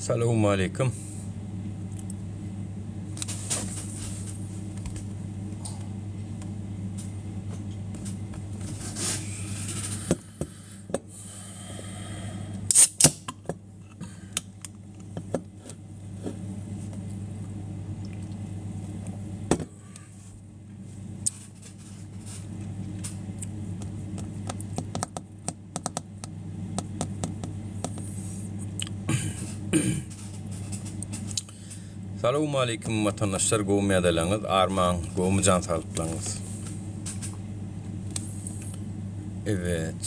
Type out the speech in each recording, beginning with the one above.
Salowmaleýkim. Salowmaleýkim watandaşlar gowmy ýagdaýlaryňyz armaň gowmy jan saglyklaryňyz Evet.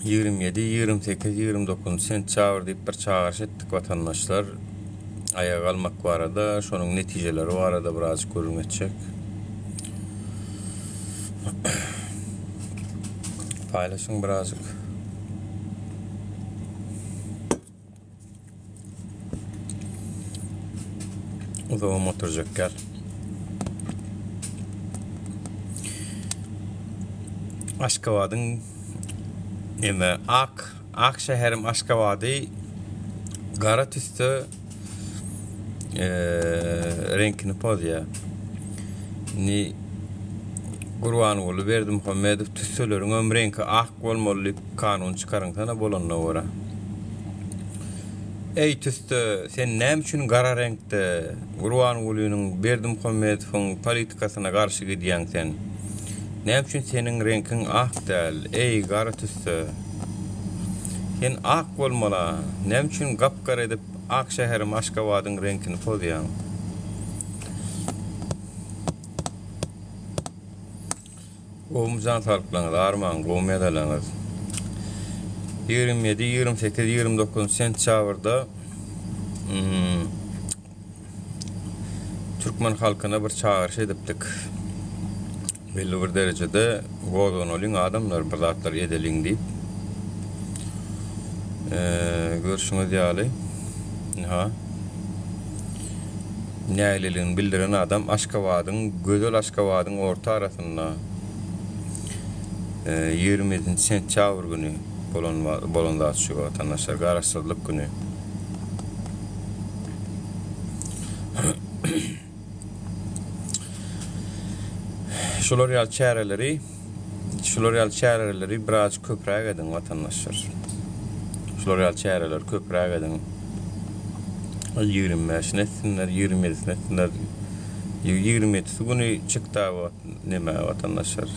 27, 28, 29 sentýabr diýip bir çagyryş etdik watandaşlar. Aýaga galmak barada, şonuň netijeleri barada birazjyk gürrüň etjek. Paýlaşyň birazjyk. Uzagam oturjak gel. Aşgabadyň neme ak ak şäherim Aşgabady gara tüsde reňkini pozýar. Indi Gurbanguly Berdimuhamedow tüsseleriň hem reňki ak bolmaly diýip kanun çykaryňsana bolanyna görä. Eý tüsse, sen näme üçin gara reňkde Gurbangulynyň Berdimuhamedowyň politikasyna garşy gidýäň sen? Näme üçin seniň reňkiň ak däl, eý gara tüsse? Sen ak bolmala, näme üçin gap-gara edip ak şäherim Aşgabadyň reňkini pozýaň? Gowmy jan saglyklaňyz armaň gowmy ýazalaňyz. 27, 28, 29 sentýabrda türkmen halkyna bir çagyryş edipdik. Belli bir derejede gozganalyň adamlar bir zatlar edeliň diýip. Görşüňiz ýaly, ynha, nägileligini bildiren adam Aşgabadyň, gözel Aşgabadyň orta arasynda 27 sentýabr güni bolan bolan zat şu watandaşlar, Garaşsyzlyk güni. Şular ýaly çäreleri şular ýaly çäreleri biraz köpräk ediň watandaşlar. Şular ýaly çäreleri köpräk ediň. 25-ini etsinler, 27-sini etsinler. 27-si güni çykda neme watandaşlar.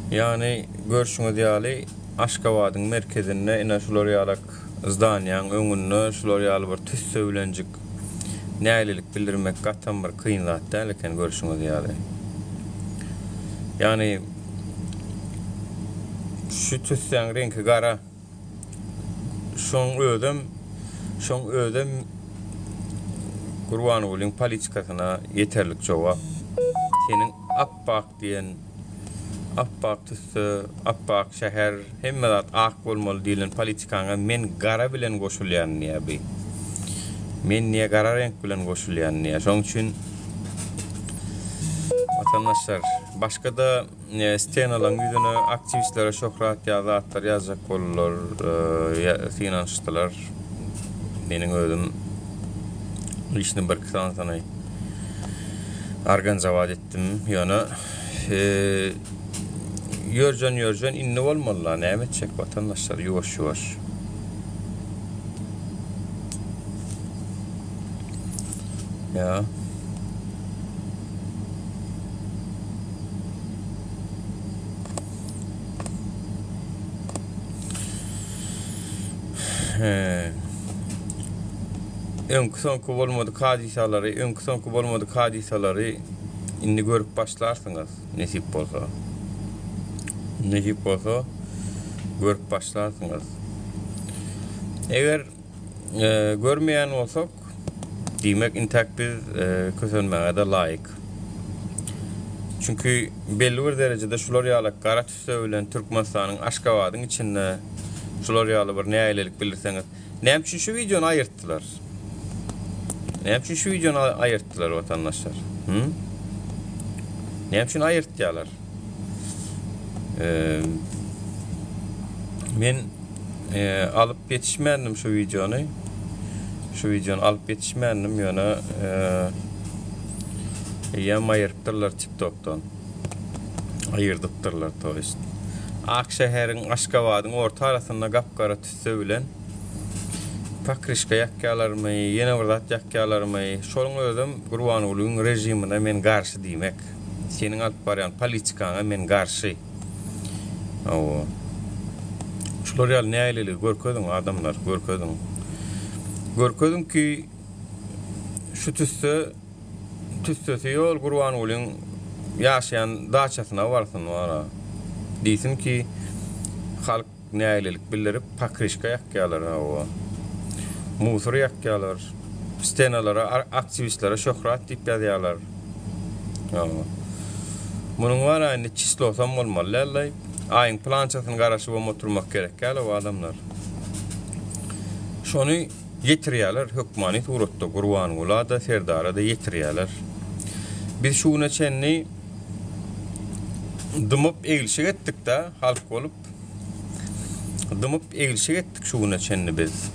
Ýagny görşüňiz ýaly Aşgabadyň merkezinde ine şular ýalak zdaniýaň öňünde şular ýaly bir tüsse bilenjik nägilelik bildirmek gatam bir kyn zat däl eken görşüňiz ýaly. Ýagny şu tüssäň reňki gara. Şoň özem şoň özem Gurbangulyň politikasyna ýeterlik jogap. Seniň appak diýen Appak tüsse, appak şäher, hemme zat ak bolmaly diýlen politikaňa men gara bilen goşulýan diýýär bi. Men niýe gara reňk bilen goşulýan diýýär. Şonuň üçin watandaşlar, başga-da stenalaryň ýüzüne aktiwistlere şöhrat ýa zatlar ýazjak boldular, synanyşdylar. Meniň özüm işini birki sanysyny organizowat etdim. Ýöne Ýörjen ýörjen indi bolmalyda näme etjek watandaşlar ýuwaş ýuwaş. Ýa. Öňki soňky bolmadyk hadysalary, öňki soňky bolmadyk hadysalary indi görüp başlarsyňyz, nesip bolsa. Nesip bolsa görüp başlarsyňyz. Eger e, görmeýän bolsak, diýmek intäk biz e, kösenmäge-de laýyk. Çünki belli bir derejede şular ýaly gara tüsse bilen Türkmenistanyň Aşgabadyň içinde şular ýaly bir nägilelik bildirseňiz, näme üçin şu wideony aýyrtdylar? Näme üçin şu wideony aýyrtdylar watandaşlar? Hı? Näme üçin aýyrtýarlar? Eee men e, alyp ýetişmändim şu wideony. Şu wideony alyp ýetişmändim ýöne e, eýýäm aýyrypdyrlar TikTokdan. Aýyrdypdyrlar to ýest. Ak şäheriň Aşgabadyň orta arasynda gap-gara tüsse bilen Pakryşka ýakýarlarmy, ýene bir zat ýakýarlarmy, şonuň özem Gurbangulyň režimine men garşy diýmek. Seniň alyp barýan politikaňa men garşy. Hawa. Şular ýaly nägileligi görkeziň adamlar, görkeziň. Görkeziň ki, şu tüsse tüssesi ýol Gurbangulyň ýaşaýan daçasyna barsyn wara. Diýsin ki, halk Nägilelik bildirip pakryşka ýakýarlar hawa. Musor ýakýarlar. Stenalara aktiwistlere şöhrat diýip ýazýarlar. Hawa. Munuň bar-a indi çislosam bolmaly däl-laý. Aýyň pylançasyny garaşybam oturmak gerek däl-ow adamlar. Şony ýetirýärler hökmany suratda Gurbangula-da, Serdara-da ýetirýärler. Biz şu güne çenli dymyp eglişik etdik-dä halk bolup. Dymyp eglişik etdik şu güne çenli biz.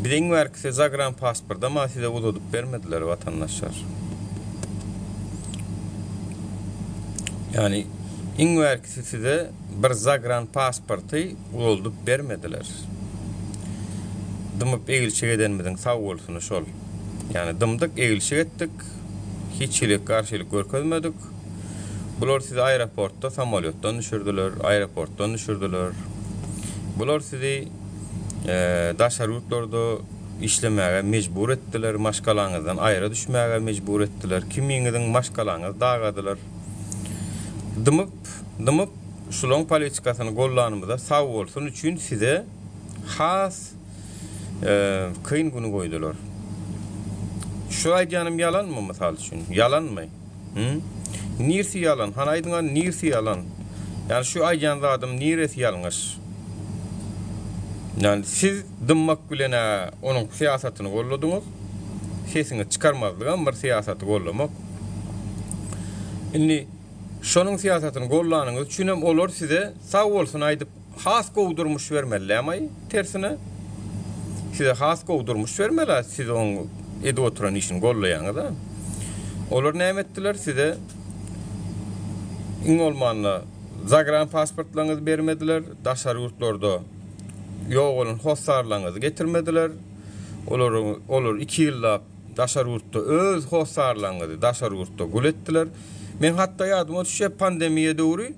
Bize iň bärkisi zagran pasportam-a size uzadyp bermediler watandaşlar. Ýagny iň bärkisi size bir zagran pasporty uzaldyp bermediler. Dymyp eglişik edenimiziň sag bolsuny şol. Ýagny dymdyk eglişik etdik. Hiç hili garşylyk görkezmedik. Bular sizi aeroportda samolýotdan düşürdiler, aeroportdan düşürdiler. Bular sizi daşary ýurtlarda işlemäge mejbur etdiler, maşgalaňyzdan aýra düşmäge mejbur etdiler, kimiňiziň maşgalaňyzy dagadylar. Dymyp, dymyp şulaň politikasyny gollanymyza sag bolsun üçin size has kyn güni goýdular. Şu aýdýanym ýalanmy mysal üçin? Ýalanmy? Hü? Nirsi ýalan? Hany aýdyňa nirsi ýalan? Ýani şu aýdýan zadym niresi ýalňyş? Ýani siz dymmak bilen-ä onuň syýasatyny golladyňyz. Sesiňizi çykarmazlygam bir syýasaty gollamak. Indi şonuň syýasatyny gollanyňyz üçinem olar size sag bolsun aýdyp Has gowy durmuş bermeli dämaý tersine. Size has gowy durmuş bermeli siz oň edip oturan işini gollaýaňyz-a. Olar näme etdiler size iň bolmanda zagran pasportlaryňyzy bermediler, daşary ýurtlarda ýogalan hossarlaryňyzy getirmediler. Olar olar 2 ýyllap daşary ýurtda öz hossarlaryňyzy daşary ýurtda gul etdiler. Men hatda ýadyma düşýär pandemiýa döwri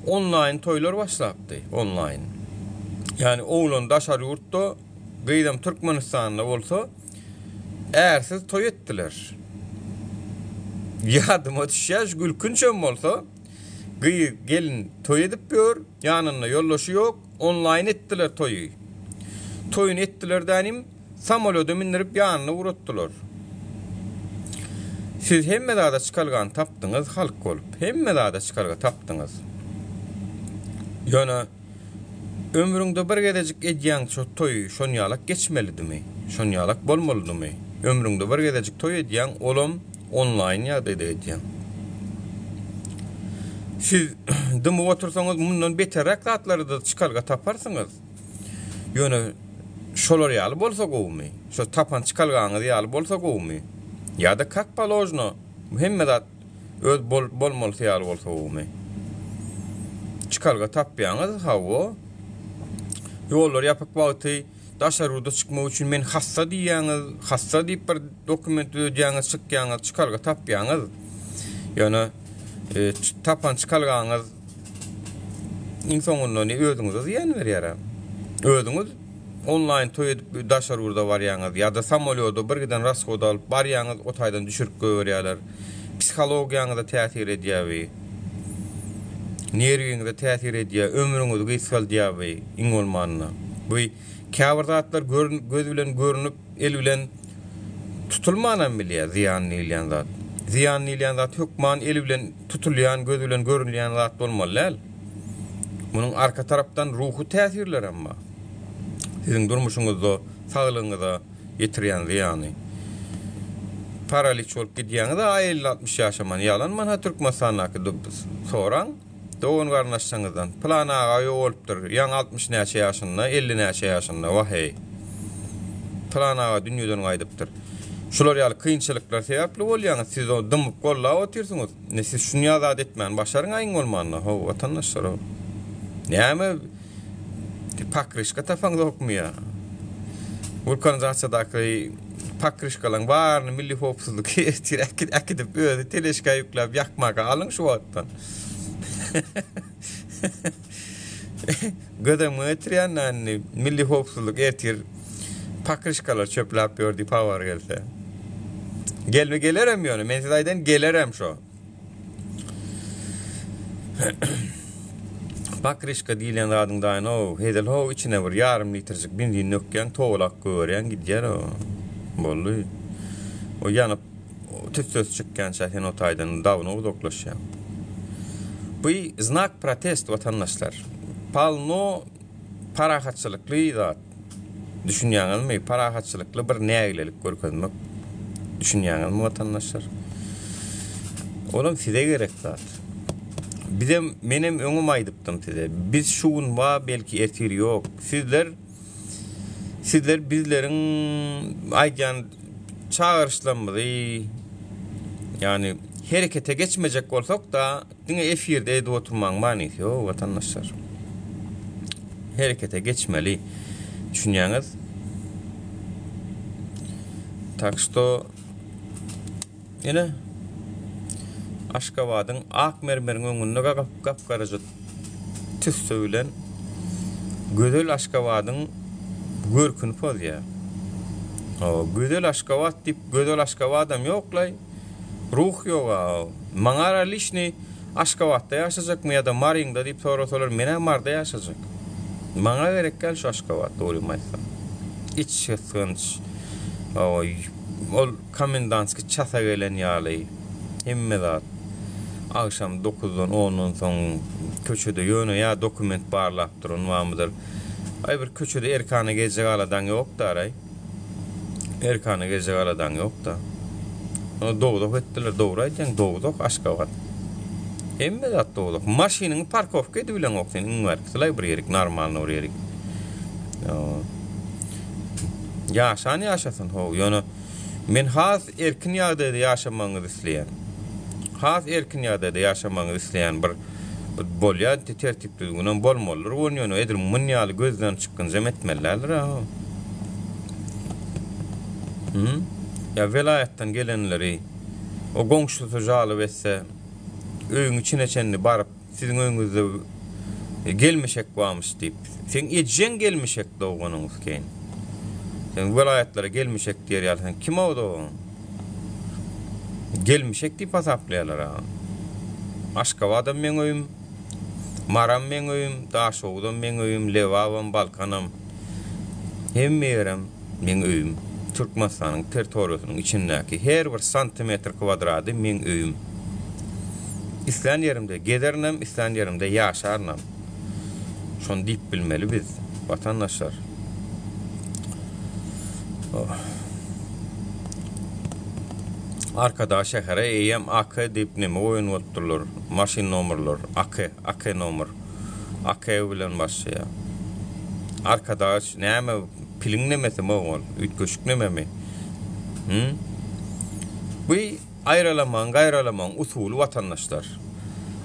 Onlaýn toýlar başlapdy, onlaýn. Ýagny oglan daşary ýurtda, gyzam Türkmenistanda bolsa, ärsiz toý etdiler. Ýadyma düşýär, şu gülkünçem bolsa, gyz, gelin toý edip ýör, ýanynda ýoldaşy ýok, onlaýn etdiler toýy. Toýuny etdiler dänim, Samolýoda mindirip ýanyna ugratdylar. Siz hemme zada çykalgany tapdyňyz halk bolup. Hemme zada çykalga tapdyňyz. Ýöne ömrüňde bir gezejik edýäň şo toýy şonýalak geçmelidimi? Şonýalak bolmalydymy? Ömrüňde bir gezejik toý edýäň olam onlaýn ýagdaýda edýäň. Siz dymyp otursaňyz mundan beterräk zatlara-da çykalga taparsyňyz. Ýöne şolar ýaly bolsa gowumy? Şo tapan çykalgaňyz ýaly bolsa gowumy? Ýa-da kak položno hemme zat öz bolmalysy ýaly bolsa gowumy? Çykalga tapýaňyz, hawa. Ýollar ýapyk wagty daşary ýurda çykmak üçin men hassa diýýäňiz, hassa diýip bir dokument düzedýäňiz, çykýaňyz, çykalga tapýaňyz. Ýöne e, tapan çykalgaňyz Iň soňunda ne özüňize zyýan berýär. Özüňiz onlaýn toý edip daşary ýurda barýaňyz ýa-da samolýoda bir giden rashod alyp barýaňyz o taýdan düşürip goýberýärler. Psihologiýaňyza täsir edýär bi. Nerwiňize täsir edýär, ömrüňizi gysgaldýar bi iň bolmanda. Bu käbir zatlar göz bilen görünip el bilen tutulmanam bilýär zyýan diýilýän zat. Zyýan diýilýän zat hökman el bilen tutulýan, göz bilen görünýän zat bolmaly däl. Munuň arka tarapdan ruhy täsirlerem bar. Siziň durmuşyňyzda, saglygyňyza. Ýetirýän zyýany. Paraliç bolup gidýäňiz-a 50-60 ýaşaman. Ýalan manha Türkmenistandaky soraň dogan garyndaşlaryňyzdan. Pylan aga ýogalypdyr. Ýaňy 60 näçe ýaşynda, 50 näçe ýaşynda. Wah-eý. Pylan aga dünýeden gaýdypdyr. Şular ýaly kynçylyklar sebäpli bolýaňyz. Siz o dymyp gollap otyrsyňyz. Indi siz şunýa zat etmäni başaryňaýyň bolmanda, how, watandaşlar, how. Näme pakryşka tapaňzokmy ýa? Wulkanizasiýadaky pakryşkalaryň baryny milli howpsuzlyk ertir äkidip özi teleşka ýükläp ýakmaga alyň şu wagtdan. Göz öňüme getirýän-dä indi milli howpsuzlyk ertir pakryşkalar çöpläp ýör diýip habar gelse. Gelme gelerem ýöne men size aýdaýyn gelerem şo. Pakryşka diýlen zadyň daýyny how hezil how içine bir ýarym litrjik benzin dökýäň towalak gögerýäň gidýär o. Boldy. O ýanyp tüssesi çykýança sen o taýdan dawno uzaklaşýaň. Bu znak protest watandaşlar. Polno parahatçylykly zat. Düşünýäňizmi? Parahatçylykly bir nägilelik görkezmek. Düşünýäňizmi watandaşlar? Olam size gerek zat. Bizem menem öňem aýdypdym size. Biz şu gün bar, belki ertir ýok. Sizler sizler bizleriň aýdýan çagyryşlarymyzy ýagny herekete geçmejek bolsak-da Diňe efirde edip oturmagyň manysy ýok watandaşlar. Herekete geçmeli. Düşünýäňiz? Tak şto ine Aşgabadyň ak mermeriň öňünde gap-garaja tüsse bilen gözel Aşgabadyň görküni pozýar. Gözel Aşgabat diýip gözel Aşgabadam ýoklaý. Ruh ýoga. Maňa liçni Aşgabatda ýaşajakmy ýa-da Maryňda diýip sorasalar menä Marda ýaşajak. Maňa gerek däl şu Aşgabat dogrymy aýtsam. Içgysgynç. Ol komendantskiý çasa gelen ýaly hemme zat. Agşam dokuzdan ondan soň köçede ýöne ýa dokument barlap duran barmydyr. Aý bir köçede erkana gezjek aladaň ýokdaraý. Erkana gezjek aladaň ýokda. Ony dowzah etdiler, dogry aýdýaň, dowzah Aşgabat. Hemme zat dowzah. Maşynyňy parkowka edibileňok sen iň bärkisi-laý bir ýerik, normalny bir ýerik. Ýaşan ýaşasyn how, ýöne men has erkin ýagdaýda ýaşamagyňyzy isleýän. Has erkin ýagdaýda ýaşamagyňyzy isleýän bir Bolýa tertip düzgünem bolmalydyr ol ýöne edil mun ýaly gözden çykgynjam etmeli däldir a. Hü? Ýa welaýatdan gelenleri o goňşusy jalyp etse öýüň içine çenli baryp siziň öýüňizde gelmişek barmyş diýip. Seň ejeň gelmişek doganyňyz keýin. Sen welaýatlara gelmişek diýer ýaly sen kim o dogan? Gelmişek diýip hasaplaýarlar a. Aşgabadam meň öýüm, Maram meň öýüm, Daşoguzam meň öýüm, Lebabam, Balkanam. Hemme ýerem meň öýüm. Türkmenistanyň territoriýasynyň içindäki her bir santimetr kwadrady meň öýüm. Islän ýerimde gezerinem, islän ýerimde ýaşarynam. Şony diýip bilmeli biz, watandaşlar. Arkadag şähere eýýäm AK diýip neme goýan bolupdyrlar. Maşyn nomerler AK, AK nomer. AK bilen başlaýar. Arkadag näme piliň nemesimi ol? Üýtgeşik nememi? Hı? Bu Aýralamagyň, gaýralamagyň usuly watandaşlar.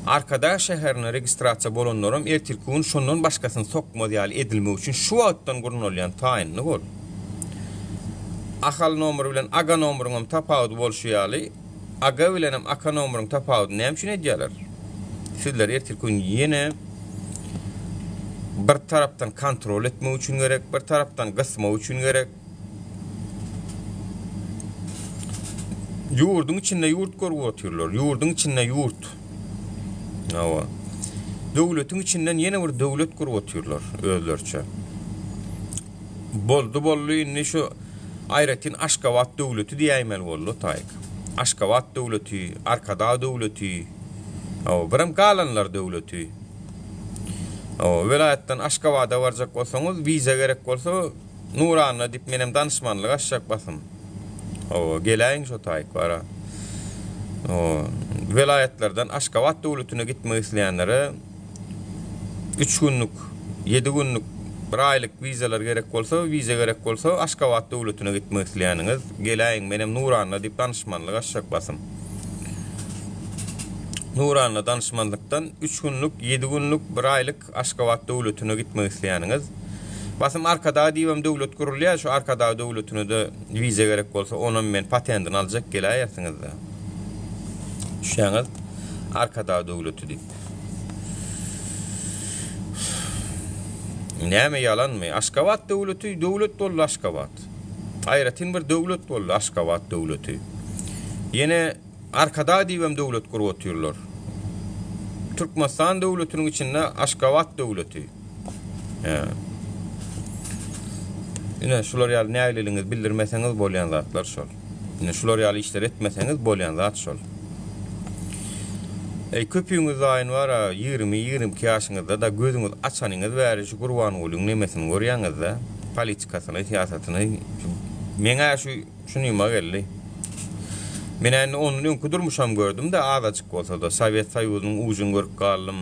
Arkadag şäherine registrasiýa bolanlaram ertirki gün şondan başgasyny sokmaz ýaly edilmek üçin şu wagtdan gurnalýan taýynlyk ol. Ahal nomeri bilen Aga nomeriňem tapawudy bolşy ýaly, Aga bilenem Aka nomeriň tapawudyny näme üçin edýärler? Sizler ertirki gün ýene bir tarapdan kontrol etmek üçin gerek, bir tarapdan gysmak üçin gerek. Ýurduň içinde ýurt görüp otyrlar. Ýurduň içinde ýurt. Hawa. Döwletiň içinden ýene bir döwlet gurup otyrlar özleriçe. Boldy boldy indi şu aýratyn Aşgabat döwleti diýäýmeli boldy taýyk. Aşgabat döwleti, Arkadag döwleti. Hawa, birem galanlar döwleti. Hawa, welaýatdan Aşgabada barjak bolsaňyz, wiza gerek bolsa. Nuranna diýip menem danyşmanlyk açjak basym. Hawa, geläýiň şo taýyk bara. Hawa, welaýatlardan Aşgabat döwletine gitmek isleýänlere üç günlük, ýedi günlük, bir aýlyk wizalar gerek bolsa, wiza gerek bolsa, Aşgabat döwletine gitmek isleýäniňiz geläýiň, menem Nuranna diýip danyşmanlyk açjak basym. Nuranna danyşmanlykdan üç günlük, ýedi günlük, bir aýlyk Aşgabat döwletine gitmek isleýäniňiz. Basym Arkadag diýibem döwlet gurulýar, şu Arkadag döwletine-de wiza gerek bolsa, onam men patendini aljak geläýersiňiz-de. Düşýäňiz? Arkadag döwleti diýip. Näme ýalanmy? Aşgabat döwleti döwlet boldy Aşgabat. Aýratyn bir döwlet boldy Aşgabat döwleti. Ýene Arkadag diýibem döwlet gurup otyrlar. Türkmenistan döwletiniň içinde Aşgabat döwleti. Hä. Ine şular ýaly nägileligiňizi bildirmeseňiz bolýan zatlar şol. Ine şular ýaly işleri etmeseňiz bolýan zat şol. Eý köpüňiz daýyn bar-a 20, 22 ýaşyňyzda-da gözüňizi açanyňyz bäri şu Gurbangulyň nemesini görýäňiz-dä, politikasyny, syýasatyny. Meň-ä şu Şunyma geldi. Men-ä indi ondan öňki durmuşam gördüm-de, azajyk bolsa-da. Sowet Soýuzynyň ujuny görüp galdym.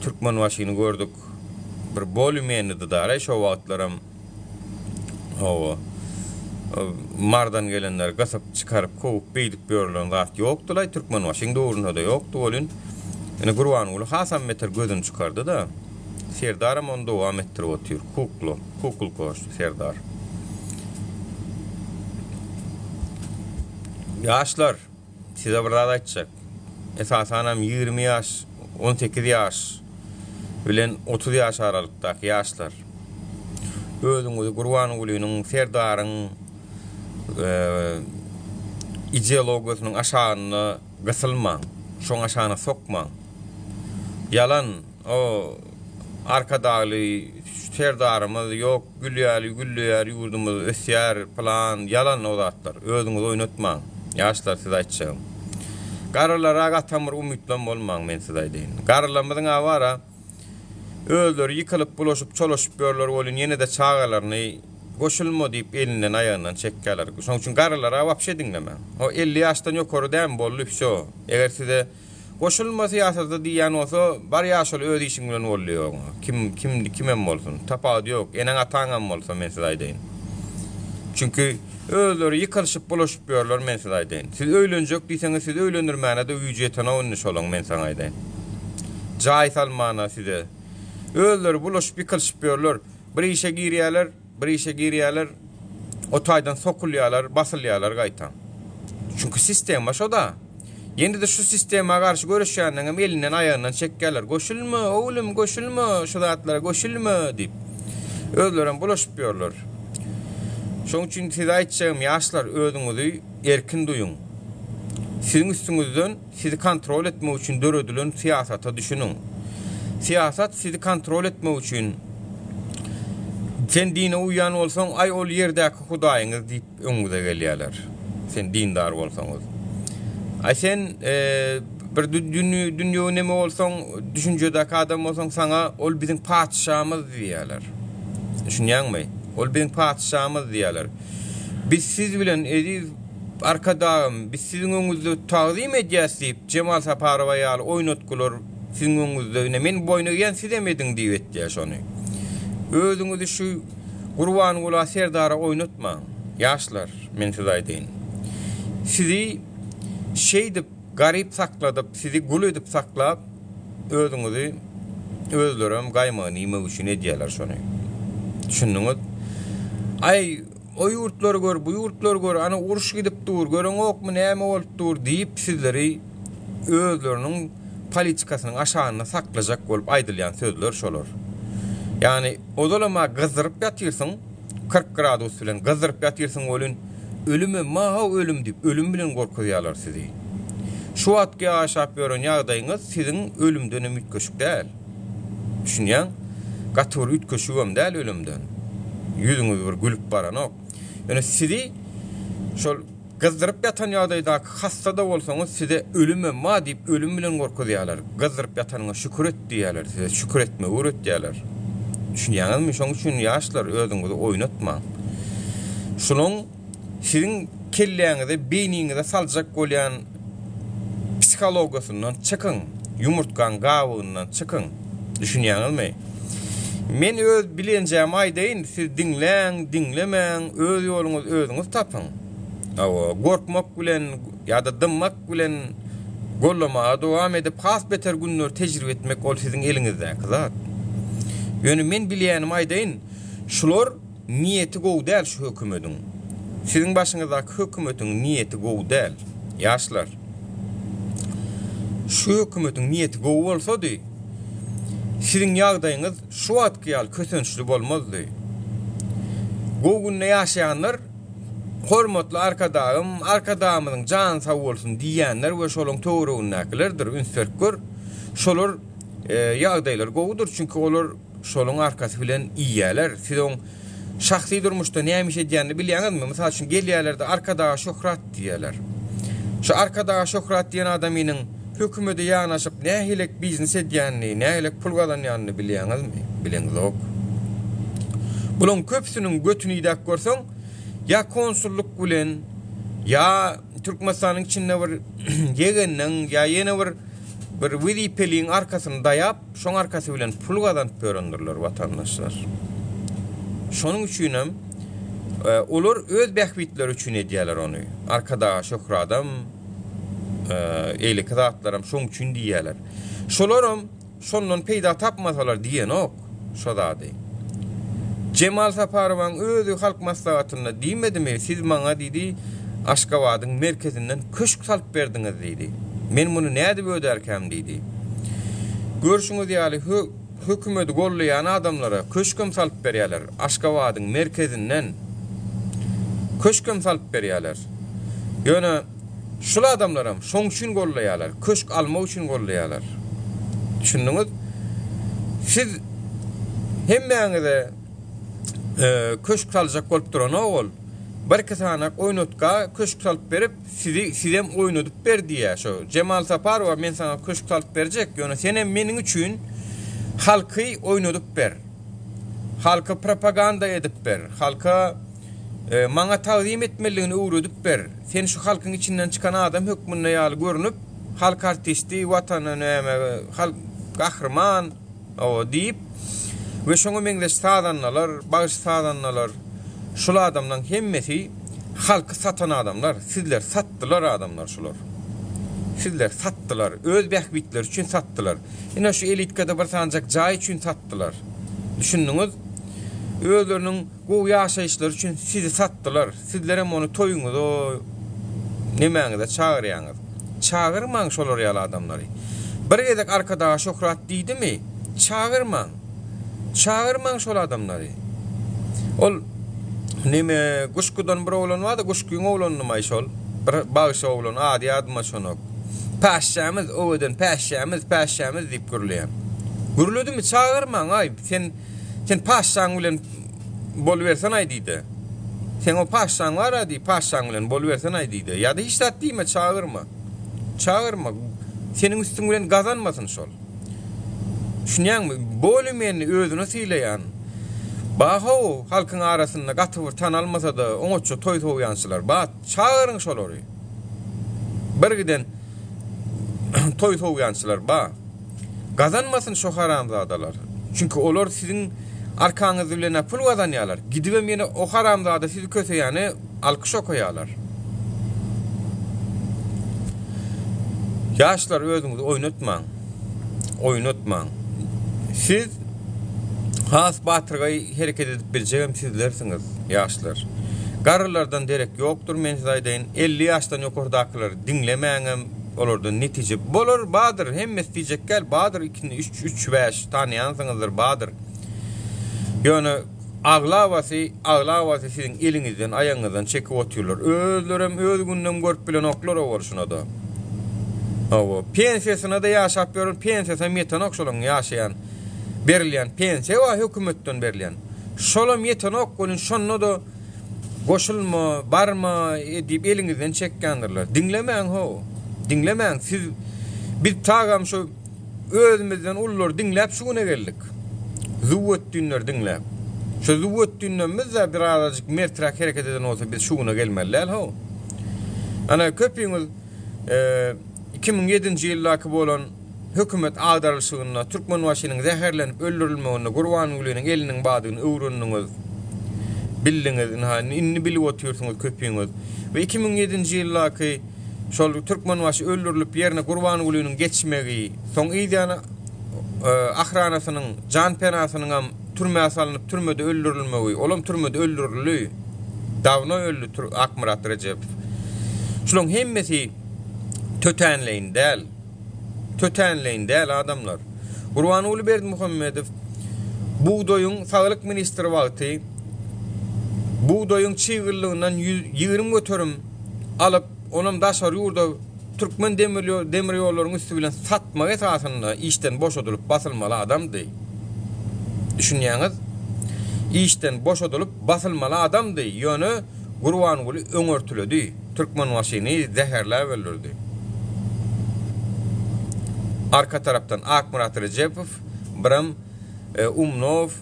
Türkmenbaşyny gördük. Bir bolýu-menidi daraý şo wagtlaram. Hawa. Mardan gelenleri gysyp, çykaryp, kowup, beýdip ýörülen zat ýokdy-laý. Türkmenbaşyň döwründe-de ýokdy welin. Indi Gurbanguly hasam beter gözüni çykardy-da. Serdaram ony dowam etdirip otyr. Kukla, kukulka Serdar. Ýaşlar, size bir zat aýtjak. Esasanam 20 ýaş, 18 ýaş bilen 30 ýaş aralykdaky ýaşlar. Özüňizi Gurbangulynyň, Serdaryň ideologiýasynyň aşagynda gysylmaň. Şoň aşagyna sokmaň. Ýalan o Arkadagly Serdarymyz ýok gül ýaly gülleýär ýurdumyz ösýär pylan ýalan o zatlar özüňizi oýnatmaň ýaşlar size aýtjagym garrylara gatam bir umytlam bolmaň men size aýdaýyn garrylarymyzyň a bara özleri ýykylyp bulaşyp çolaşyp ýörler welin ýene-de çagalaryny goşulma diýip elinden aýagyndan çekýärler şoň üçin garrylara wapşe diňlemäň o 50 ýaşdan ýokary dämi boldy wsýo eger size Goşulma syýasata diýýän bolsa, bar ýaşuly öz işiň bilen bol diýýär oňa. Kim, kim, kimem bolsun. Tapawudy ýok. Eneň ataňam bolsa men size aýdaýyn. Çünki özleri ýykylyşyp bulaşyp ýörler men size aýdaýyn. Siz öýlenjek diýseňiz sizi öýlendirmäne-de güýji ýetenok indi şolaň men saňa aýdaýyn. Jaý salmana size. Özleri bulaşyp ýykylyşyp ýörler. Bir işe girýärler. Bir işe girýärler, o taýdan sokulýarlar, basylýarlar gaýtam. Çünki sistema şo-da. Ýene-de şu sistema garşy göreşýänleriňem elinden aýagyndan çekýärler. Goşulma, oglum, goşulma, şu zatlara goşulma diýip. Özlerem bulaşyp ýörler. Şonuň üçin size aýtjagym, ýaşlar, özüňizi erkin duýuň. Siziň üstüňizden Sizi kontrol etmek üçin döredilen syýasata düşüniň. Syýasat sizi kontrol etmek üçin Sen dine uýýan bolsaň, aý ol ýerdäki hudaýyňyz diýip öňüňize gelýärler. Sen dindar bolsaňyz. Aý sen e, bir dünýewi neme bolsaň, düşünjedäki adam bolsaň, saňa ol biziň patyşamyz diýýärler. Düşünýäňmi? Ol biziň patyşamyz diýýärler. Biz siz bilen eziz Arkadagym, biz siziň öňüňizde tagzym edýäs diýip, Jemal Saparowa ýaly oýnatgylar siziň öňüňizde, ine men boýun egýän sizem ediň diýip etýär şony. Özüňizi şu Gurbangula Serdara oýnatmaň. Ýaşlar, men size aýdaýyn. Sizi şeýdip garyp sakladyp, sizi gul edip saklap, özüňizi özlerem gaýmagyny iýmek üçin edýärler şony. Düşündiňiz? Aý, O ýurtlary gör, bu ýurtlary gör, ana uruş gidip dur, göreňokmy näme bolup dur diýip sizleri özleriniň politikasynyň aşagynda saklajak bolup aýdylýan sözler şolar. Ýagny ozalam-a gyzdyryp ýatyrsyň, 40 gradus bilen gyzdyryp ýatyrsyň welin ölüme mahaw ölüm diýip ölüm bilen gorkuzýarlar sizi. Şu wagtky ýaşap ýören ýagdaýyňyz siziň ölümdenem üýtgeşik däl. Düşünýäň? Gaty bir üýtgeşigem däl ölümden. Ýüzüňiz bir gülüp baranok. Ýöne sizi şol gyzdyryp ýatan ýagdaýdaky hassa-da bolsaňyz size ölümem bar diýip ölüm bilen gorkuzýarlar. Gyzdyryp ýatanyňa şükür et diýýärler size. Şükür etmegi öwretýärler. Düşünýäňizmi? Şoň üçin ýaşlar özüňizi oýnatmaň. Şunuň siziň kelläňize, beýniňize saljak bolýan psihologiýasyndan çykyň, ýumurtgaň gabygyndan çykyň. Düşünýäňizmi? Men öz bilenjämi aýdaýyn, siz diňläň, diňlemäň, öz ýoluňyzy özüňiz tapyň. Hawa, gorkmak bilen ýa-da dymmak bilen gollamaga dowam edip, has beter günleri tejribe etmek ol siziň eliňizdäki zat. Ýöne men bilýänimi aýdaýyn, şular niýeti gowy däl şu hökümediň. Siziň başyňyzdaky hökümetiň niýeti gowy däl, ýaşlar. Şu hökümetiň niýeti gowy bolsady, siziň ýagdaýyňyz şu wagtky ýaly kösençli bolmazdy. Gowy günde ýaşaýanlar Hormatly Arkadagym, Arkadagymyzyň jany sag bolsun diýýänler we şolaň töweregindäkilerdir, üns berip gör. Şolar ýagdaýlary gowudyr, çünki olar şolaň arkasy bilen iýýäler. Siz oň şahsy durmuşda näme iş edýänini bilýäňizmi? Mysal üçin gelýäler-de Arkadaga şöhrat diýýäler. Şu Arkadaga şöhrat diýen adamynyň hökümede ýanaşyp nähilek biznes edýänini, nähilek pul gazanýanyny bilýäňizmi? Bileňzok. Bulaň köpüsiniň götüni idäp görseň, ýa konsullyk bilen, ýa Türkmenistanyň içinde bir ýegeniniň, ýa ýene bir bir wezipeliň arkasyny daýap, şoň arkasy bilen pul gazanyp ýörendirler watandaşlar. Şonuň üçinem e, olar öz bähbitleri üçin edýärler ony. Arkadaga şöhradam, eýleki zatlaram şoň üçin diýýärler. Şolaram şondan peýda tapmasalar diýenok şo zady. Jemal Saparowaň özi Halk Maslahatynda diýmedimi, siz maňa diýdi, Aşgabadyň merkezinden köşk salyp berdiňiz diýdi. Men muny nädip ödärkäm diýdi. Görşüňiz ýaly hökümedi gollaýan adamlara köşkem salyp berýärler. Aşgabadyň merkezinden köşkem salyp berýärler. Ýöne şul adamlaram şoň üçin gollaýarlar, köşk almak üçin gollaýarlar. Düşündiňiz? Siz hemmäňize köşk saljak bolup duranok ol. Birki sanak oýnatga köşk salyp berip, sizi sizem oýnadyp ber diýýär şo. Jemal Saparowa men saňa köşk salyp berjek, ýöne senem meniň üçin halky oýnadyp ber. Halka propaganda edip ber. Halka Maňa tagzym etmelidigini öwredip ber. Sen şu halkyň içinden çykan adam hökmünde ýaly görünip, halk artisti, watana näme, halk gahryman, o diýip we şoňa meňzeş sazandalar, bagşy sazandalar, şul adamlaň hemmesi halky satan adamlar, sizleri satdylar adamlar şular. Sizleri satdylar, öz bähbitleri üçin satdylar. Ine şu elitkada bir sanjak jaý üçin satdylar. Düşündiňiz? Özleriniň Gowy ýaşaýyşlary üçin sizi satdylar. Sizlerem ony toýuňyza, nemäňize çagyrýaňyz. Çagyrmaň şolar ýaly adamlary. Bir gezek Arkadaga şöhrat diýdimi, çagyrmaň. Çagyrmaň şol adamlary. Ol neme Guşgudan bir oglan bardy, Guşgyň oglanydymaý şol. Bir bagşy oglan, ady ýadyma düşenok. Päşşämiz, owadan päşşämiz, päşşämiz diýip gürleýän. Gürledimi, çagyrmaň, aý, sen Sen paşşaň bilen bolubersen-aý diýdi. Seň o paşşaň bar-a diý, paşşaň bilen bolubersen-aý diýdi. Ýa-da hiç zat diýme, çagyrma. Çagyrma. Seniň üstüň bilen gazanmasyn şol. Düşünýäňmi? Bolymeni özüni sylaýan. Ba-how, halkyň arasynda gaty bir tanalmasa-da, oňatja toý sowýançylar bar. Çagyryň şolary. Birgiden toý sowýançylar bar. Gazanmasyn şo haramzadalar. Çünki olar siziň arkaňyz bilen pul gazanýarlar. Gidibem ýene o haramzada sizi köseýäne alkyş okaýarlar. Ýaşlar özüňizi oýnatmaň. Oýnatmaň. Siz has batyrgaý hereket edip biljegem sizlersiňiz, ýaşlar. Garrylardan derek ýokdur, men size aýdaýyn. 50 ýaşdan ýokardakylary diňlemäňem. Olardan netije bolar badyr hemmesi diýjek däl badyr ikini üç üç bäş tanaýansyňyzdyr badyr. Ýöne aglabasy aglabasy siziň eliňizden aýagyňyzdan çekip otyrlar. Özlerem öz gününem görüp bilenoklar o bolşunada. Hawa pensiýasynada ýaşap ýören pensiýasam ýetenok şolaň ýaşaýan berilýän pensiýa bar hökümetden berilýän. Şolam ýetenok welin şonda-da Goşulma, barma diýip eliňizden çekýändirler. Diňlemäň how. Diňlemäň. Siz biz tagam şu özümizden ululary diňläp şu güne geldik. Züwwetdinleri diňläp. Şo züwwetdinlerimiz-de birazajyk merträk hereket eden bolsa biz şu güne gelmeli däl how. Ana köpüňiz 2007-nji ýyldaky bolan hökümet agdarylyşygynda Türkmenbaşynyň zäherlenip öldürilmeginde Gurbangulynyň eliniň bardygyny öwrendiňiz. Bildiňiz, ynha indi bilip otyrsyňyz köpüňiz. We 2007-nji ýyldaky şol Türkmenbaşy öldürilip ýerine Gurbangulynyň geçmegi, soň yzýany ahranasynyň, jan penasynyňam türmä salnyp türmede öldürilmegi, olam türmede öldürildi. Dawno öldi Akmyrat Rejepow. Şulaň hemmesi tötänleýin däl. Tötänleýin däl adamlar. Gurbanguly Berdimuhamedow bugdaýyň saglyk ministri wagty bugdaýyň çygyllygyndan 120% alyp, onam daşary ýurda türkmen demir ýollaryň üsti bilen satmak esasynda işden boşadylyp basylmaly adamdy. Düşünýäňiz? Işden boşadylyp basylmaly adamdy, ýöne Gurbanguly öňürtiledi, Türkmenbaşyny zäherläp öldürdi. Arka tarapdan Akmyrat Rejepow, biram Umnow,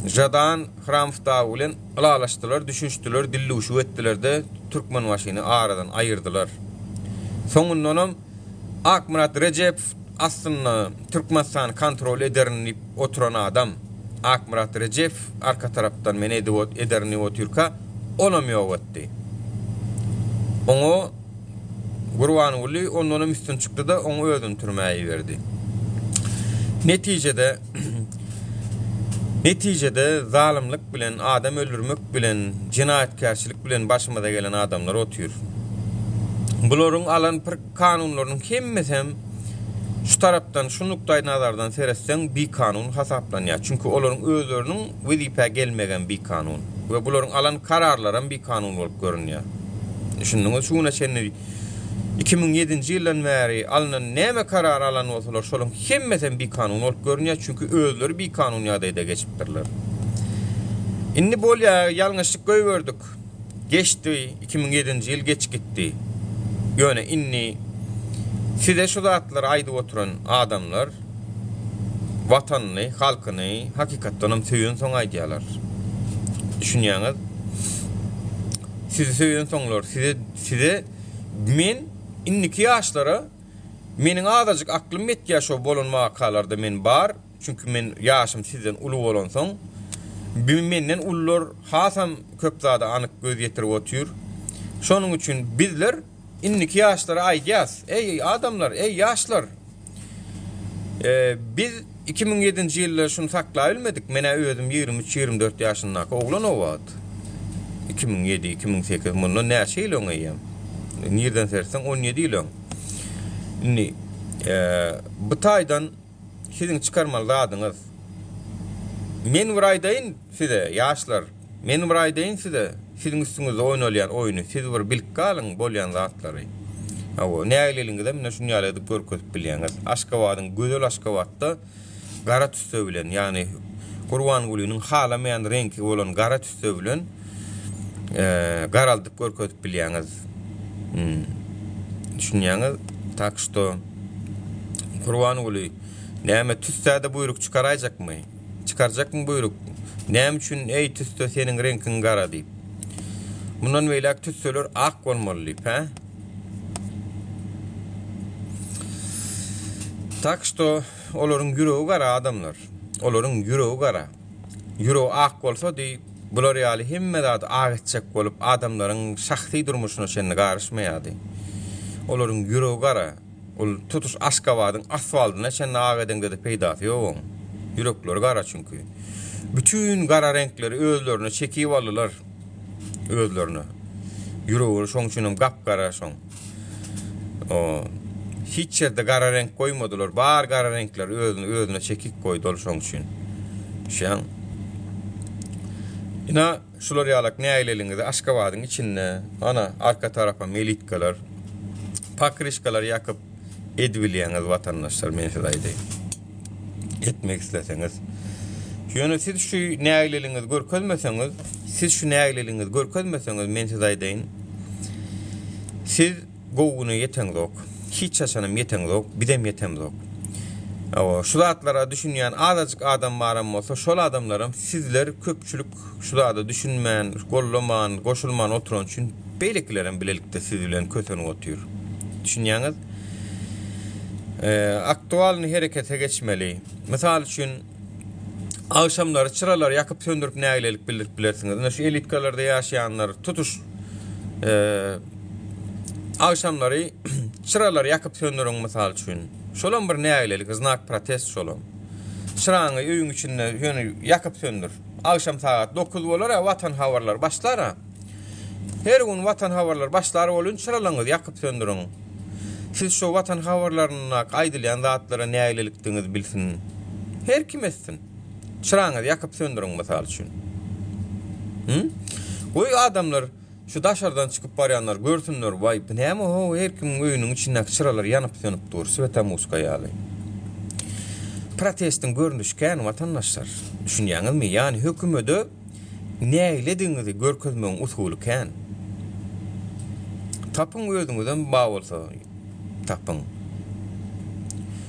Žadan Hramow dagy bilen ylalaşdylar, düşünişdiler, dildüwşük etdiler-de, Türkmenbaşyny aradan aýyrdylar. Soňundanam Akmyrat Rejepow aslynda Türkmenistany kontrol ederin diýip oturan adam. Akmyrat Rejepow arka tarapdan men edip ederin diýip otyrka, onam ýok etdi. Oňa Gurbanguly ondanam üstün çykdy-da, oň özüni türmä iberdi. Netijede Netijede zalymlyk bilen, adam öldürmek bilen, jenaýatkärçilik bilen başymyza gelen adamlar otyr. Bularyň alan pir kanunlarynyň hemmesem şu tarapdan, şu nukdaý nazardan seretseň bikanun hasaplanýar. Çünki olaryň özleriniň wezipä gelmegem bikanun we bularyň alan kararlaram bikanun bolup görünýär. Düşündiňiz? Şu güne çenli 2007-nji ýyldan bäri alnan näme karar alan bolsalar şolaryň hemmesem bikanun bolup görünýär, çünki özleri bikanun ýagdaýda geçipdirler. Indi bolýar, ýalňyşlyk goýberdik. Geçdi, 2007-nji ýyl geç gitdi. Ýöne indi size şu zatlary aýdyp oturan adamlar watanyny, halkyny hakykatdanam söýensoň aýdýarlar. Düşünýäňiz? Sizi söýensoňlar, size size men indiki ýaşlara meniň azajyk aklym ýetýär şo bolan wakalarda men bar, çünki men ýaşym sizden uly bolansoň, menden ulular hasam köp zada anyk göz ýetirip otyr. Şonuň üçin bizler indiki ýaşlara aýdýas, eý adamlar, eý ýaşlar! Biz 2007-nji ýylda şuny saklabilmedik. Men-ä özüm 23-24 ýaşyndaky oglan o wagt. 2007, 2008 mundan näçe ýyl öň eýýäm. Nirden seretseň 17 ýyl öň. Indi bu taýdan siziň çykarmaly zadyňyz. Men bir aýdaýyn size, ýaşlar. Men bir aýdaýyn size, siziň üstüňizde oýnalýan oýny, siz bir bilip galyň bolýan zatlary. Hawa, nägileligiňizem ine şuny ýaly edip görkezip bilýäňiz. Aşgabadyň, gözel Aşgabatda gara tüsse bilen, ýagny Gurbangulynyň halamaýan reňki bolan gara tüsse bilen garaldyp görkezip bilýäňiz. Düşünýäňiz? Tak şto Gurbanguly näme tüssä-de buýruk çykaraýjakmy? Çykarjakmy buýruk? Näme üçin, eý, tüsse, seniň reňkiň gara diýip. Mundan beýläk tüsseler ak bolmaly diýip, hä? Tak şto, olaryň ýüregi gara adamlar. Olaryň ýüregi gara. Ýüregi ak bolsady, bular ýaly hemme zady ak etjek bolup, adamlaryň şahsy durmuşyna çenli garyşmaýardy. Olaryň ýüregi gara. Ol tutuş Aşgabadyň asfaltyna çenli ak edeňde-de peýdasy ýok oň. Ýürekleri gara çünki. Bütin gara reňkleri özlerine çekip aldylar. Özlerine. Ýüregi şoň üçinem gap-gara şoň. O hiç ýerde gara reňk goýmadylar. Bar gara reňkleri özüne özüne çekip goýdy ol şoň üçin. Şeň. Ina Şular ýalak nägileligiňizi Aşgabadyň içinde, ana, arka tarapa melitkalar, pokryşkalar ýakyp edibilýäňiz watandaşlar, men size aýdaýyn. Etmek isleseňiz. Ýöne siz şu nägileligiňizi görkezmeseňiz, siz şu nägileligiňizi görkezmeseňiz, men size aýdaýyn. Siz gowy güne ýeteňzok. Hiç haçanam ýeteňzok, bizem ýetemzok. Hawa, şu zatlara düşünýän azajyk adam baram bolsa, şol adamlaram sizler köpçülik şu zada düşünmän, gollaman, goşulman oturan üçin beýlekilerem bilelikde siz bilen kösenip otyr. Düşünýäňiz? Aktualny herekete geçmeli. Mysal üçin, agşamlary çyralary ýakyp söndürip nägilelik bildirip bilersiňiz. Ine şu elitkalarda ýaşaýanlar tutuş agşamlary çyralary ýakyp söndüriň mysal üçin. Şolam bir nägilelik, znak protest şolam. Çyraňy öýüň içinde ýöne ýakyp söndür. Agşam sagat 9 bolar-a Watan habarlary başlar-a. Her gün Watan habarlary başlar bolun çyralaryňyzy ýakyp söndüriň. Siz şo Watan habarlaryndaky aýdylýan zatlara nägilelikdigiňizi bilsin. Her kim etsin. Çyraňyzy ýakyp söndüriň mysal üçin. Hı? Goý adamlar şu daşardan çykyp barýanlar görsünler, waý bu näme how her kimiň öýüniň içindäki çyralar ýanyp sönüp dur, swetamuska ýaly. Protestiň görnüşi kän watandaşlar. Düşünýäňizmi? Ýani hökümede nägiledigiňizi görkezmegiň usuly kän. Tapyň özüňizem bar bolsa tapyň.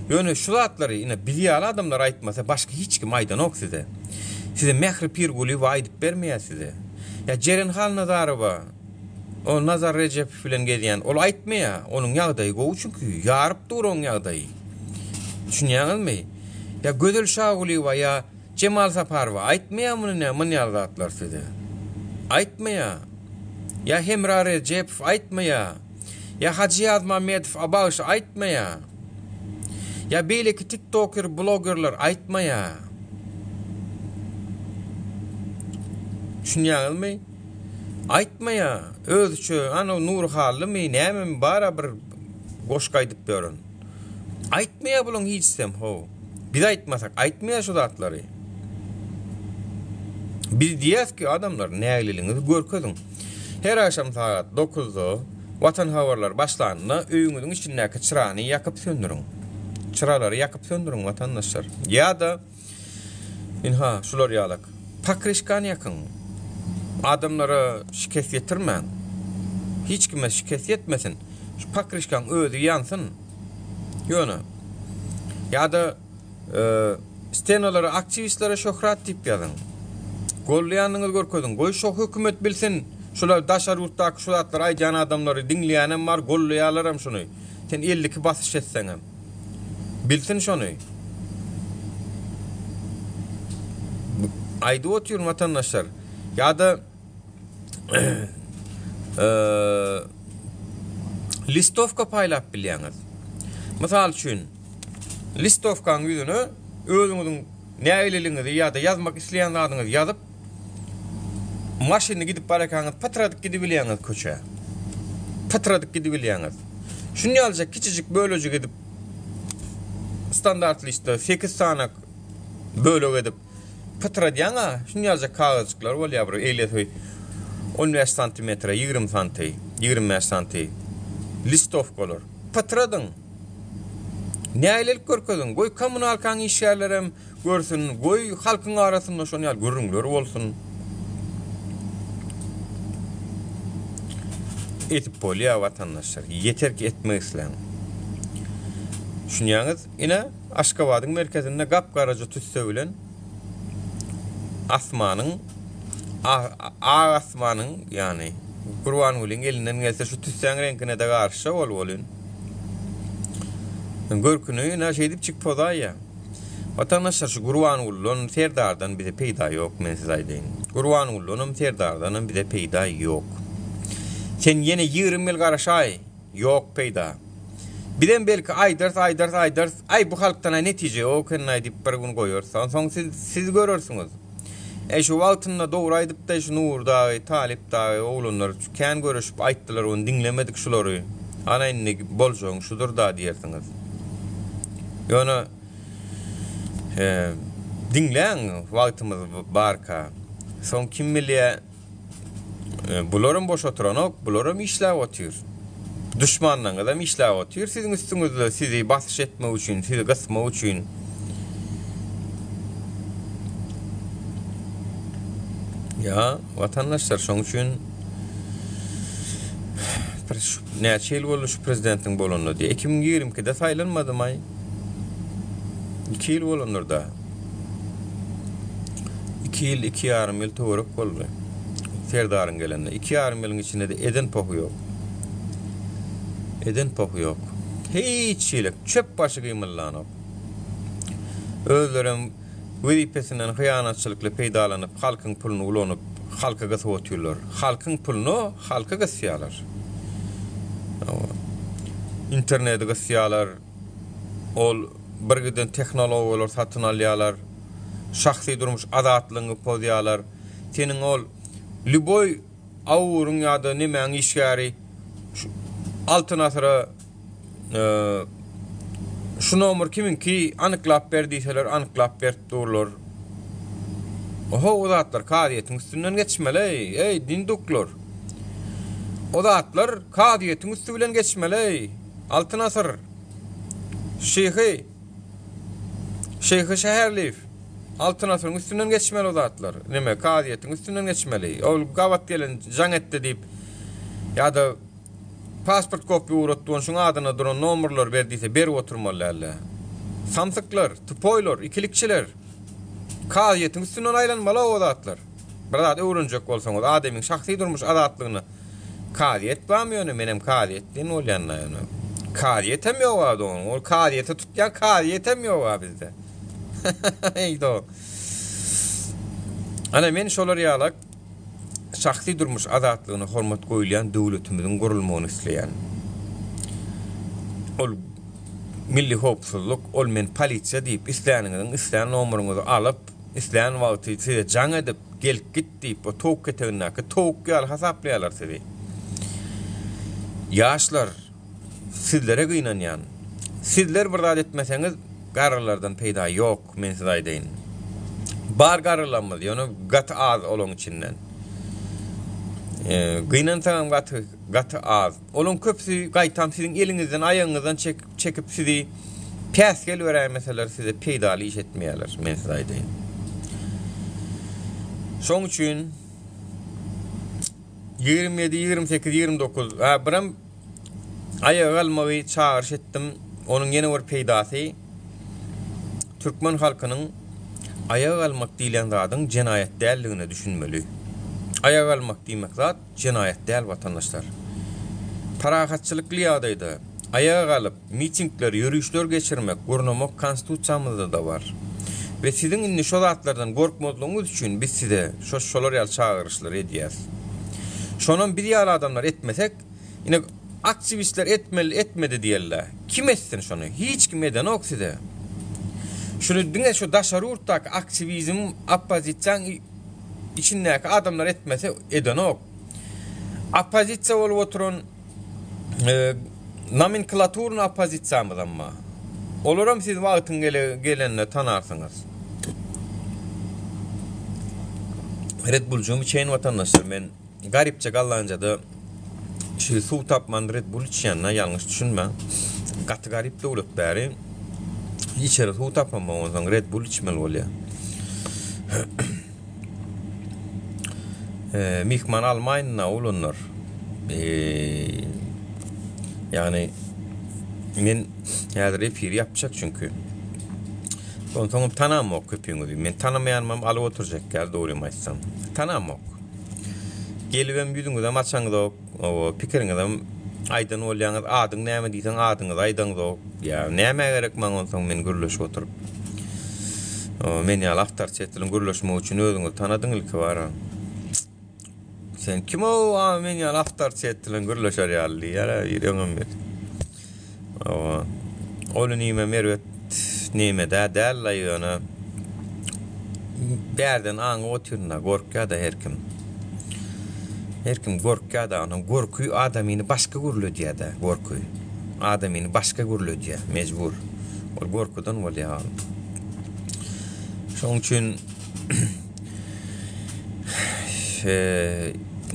Ýöne şu zatlary ine biz ýaly adamlar aýtmasa başga hiç kim aýdanok size. Size Mähri Pirgulyýewa aýdyp bermeýär size. Ýa Jeren Halnazarowa o Nazar Rejepow bilen gezýän ol aýtmaýar. Onuň ýagdaýy gowy çünki ýaryp dur oň ýagdaýy. Düşünýäňizmi? Ýa Gözel Şagulyýewa ýa Jemal Saparowa aýtmaýar muny nä mun ýaly zatlar size. Aýtmaýar. Ýa Hemra Rejepow aýtmaýar. Ýa Hajy Ýazmammedow Abagşy aýtmaýar. Ýa beýleki tiktoker blogerler aýtmaýar. Düşünýäňizmi? Aýtmaýar. Özüçe ana Nury Hallymy nämemi bara bir goşgy aýdyp ýören. Aýtmaýar bulaň hiçisem how. Biz aýtmasak aýtmaýar şu zatlary. Biz diýýäs ki adamlar nägileligiňizi görkeziň. Her agşam sagat dokuzda Watan habarlary başlanynda öýüňiziň içindäki çyrany ýakyp söndüriň. Çyralary ýakyp söndüriň watandaşlar. Ýa-da Ynha, şular ýalak. Pakryşkany ýakyň. Adamlara şikes ýetirmäň. Hiç kime şikes ýetmesin. Şu pakryşkaň özi ýansyn. Ýöne. Ýa-da e, stenalara aktiwistlere şöhrat diýip ýazyň. Gollaýanyňyzy görkeziň. Goý şo hökümet bilsin. Şular daşary ýurtdaky şu zatlary aýdýan adamlary diňleýänem bar, gollaýarlaram şuny. Sen 52 basyş etseňem. Bilsin şony. Aýdyp otyryn watandaşlar. Ýa-da listowka paýlap bilýäňiz. Mysal üçin, listowkaň ýüzüne özüňiziň nägileligiňizi ýa-da ýazmak isleýän zadyňyzy ýazyp, Maşynda gidip barýarkaňyz pytradyp gidibilýäňiz köçä. Pytradyp gidibilýäňiz. Şuny ýalyja kiçijik bölejik edip standart listde 8 sany bölek edip pytradýaň-a, şuny ýalyja kagyzjyklar bolýar bir eýlesi 15 santimetre 20 santi, 25 santi listowkalar. Pytradyň. Nägilelik görkeziň. Goý kommunalkaň işgärlerem Görsün, goý, halkyň arasynda şon ýaly gürrüňler bolsun. Edip bolýar watandaşlar. Ýeter ki etmek isläň. Düşünýäňiz? Ine, Aşgabadyň merkezinde gap-garaja tüsse bilen asmanyň ak asmanyň, ýagny Gurbangulyň elinden gelse şu tüssäň reňkine-de garyşjak ol welin. Görküni ine şeýdipjik pozaýýar. Watandaşlar şu Gurbangulydan Serdardan bize peýda ýok men size aýdaýyn. Gurbangulydanam Serdardanam bize peýda ýok. Sen ýene 20 ýyl garaşaý ýok peýda. Bizem belki aýdarys aýdarys aýdarys aý bu halkdan aý netije ýok ekenaý diýip bir gün goýarys. Onsoň siz siz görersiňiz. Eý şu wagtynda dogry aýdypdaý şu Nury dagy Talyp dagy oglanlar kän göreşip aýtdylar ony diňlemedik şulary. Ana indi boljagyň şudur da diýersiňiz. Ýöne diňläň wagtymyz barka. Soň kim bilýä bularam boş oturanok, bularam işläp otyr. Duşmanlaryňyzam işläp otyr siziň üstüňizde sizi basyş etmek üçin, sizi gysmak üçin. Ýa watandaşlar şoň üçin näçe ýyl boldy şu prezidentiň bolanyna diýe. 2022-de saýlanmadymaý. 2 ýyl bolandyr-da. 2 ýyl, 2 ýarym ýyl töwerek boldy. Serdaryň gelenine. 2 ýarym ýylyň içinde-de eden pohy ýok. Eden pohy ýok. Hiç hili çöp başy gymyldanok. Özlerem wezipesinden hyýanatçylykly peýdalanyp, halkyň puluny ulanyp, halky gysyp otyrlar. Halkyň puluny halky gysýarlar. Interneti gysýarlar. Ol birgiden tehnologiýalar satyn alýarlar. Şahsy durmuş azatlygyňy pozýarlar. Seniň ol lýuboý awuryň ýa-da nemäň işgäri şu Altyn asyra şu nomer kimiňki anyklap ber diýseler anyklap berip durlar. Oho o zatlar kazyýetiň üstünden geçmeli eý, eý dinduklar. O zatlar kazyýetiň üsti bilen geçmeli eý. Altyn asyr. Şyhy. Şyhy Şäherliýew. Altyn asyryň üstünden geçmeli o zatlar. Neme kazyýetiň üstünden geçmeli. Ol gabat gelen jaň etdi diýip ýa-da Pasport kopýa ugratdy ony şuň adyna duran nomerlary ber diýse berip oturmaly dälde. Samsyklar, tupoýlar, ikilikçiler. Kazyýetiň üstünden aýlanmaly o zatlar. Bir zat öwrenjek bolsaňyz adamyň şahsy durmuş azatlygyna kazyýet barmy ýöne menem kazyýet diýen bolýanda ýöne. Kazyýetem ýok a dogan. Ol kazyýete tutýan kazyýetem ýok a bizde. Eý dogan. Ana men şolar ýalak şahsy durmuş azatlygyna hormat goýulýan döwletimiziň gurulmagyny isleýän. Ol milli howpsuzlyk, ol men polisiýa diýip, isläniňiziň islän nomeryňyzy alyp, islän wagty size jaň edip, gelip git diýip, o towuk ketegindäki towuk ýaly hasaplaýarlar sizi. Ýaşlar! Sizlere gynanýan. Sizler bir zat etmeseňiz garrylardan peýda ýok men size aýdaýyn. Bar garrylarymyz ýöne gaty az olaň içinden. Gynansagam gaty gaty az. Olaň köpüsi gaýtam siziň eliňizden aýagyňyzdan çekip çekip sizi päsgel beräýmeseler size peýdaly iş etmeýärler men size aýdaýyn. Şoň üçin 27, 28, 29. Ha, birem aýaga galmagy çagyryş etdim. Onuň ýene bir peýdasy türkmen halkynyň aýaga galmak diýlen zadyň jenaýat däldigine düşünmeli. Aýaga galmak diýmek zat jenaýat däl watandaşlar. Parahatçylykly ýagdaýda aýaga galyp, Mitingler, ýörişler geçirmek, gurnamak Konstitusiýamyzda-da bar. We siziň indi şo zatlardan gorkmazlygyňyz üçin biz size şo şolar ýaly çagyryşlary edýäs. Şonam biz ýaly adamlar etmesek, ine aktiwistler etmeli etmedi diýerler. Kim etsin şony? Hiç kim edenok size. Şuny diňe şu daşary ýurtdaky aktiwizm, oppozisiýaň içindäki adamlar etmese edenok. Oppozisiýa bolup oturan Nomenklaturny oppozisiýamyzam bar. Olaram siz wagtyň gelende tanarsyňyz. Red Bulljumy içeýin watandaşlar men garypja Gollandiýada şu suw tapman Red Bull içýän-de ýalňyş düşünmäň. Gaty garyp döwlet bäri. Içere suw tapamok onsoň Red Bull içmeli bolýar. Myhman almaýyn-da oglanlar. Ýagny men häzir efiri ýapjak çünki. Onsoňam tanamok köpüňizi. Men tanamaýanymam alyp oturjak ýaly dogrymy aýtsam. Tanamok. Gelibem ýüzüňizem açaňzok. Owo, pikiriňizem aýdan bolýaňyz, adyň näme diýseň adyňyzy aýdaňzok. Ýa nämä gerek maňa onsoň men gürleşip oturyp. Owo, men ýaly awtoritet bilen gürleşmek üçin özüňizi tanadyň ilki bara. Sen kim-ow, a men ýaly awtoritet bilen gürleşer ýaly diýýär-ä biri öňem bir. Hawa. Ol inimem erbet neme-dä däl-le ýöne bärden aňyp otyryn-da, gorkýa-da her kim. Her kim gorkýa-da, onuň gorky adamyny başga gürledýä-dä, gorky. Adamyny başga gürledýä, mejbur. Ol gorkudan bolýar ol. Şonuň üçin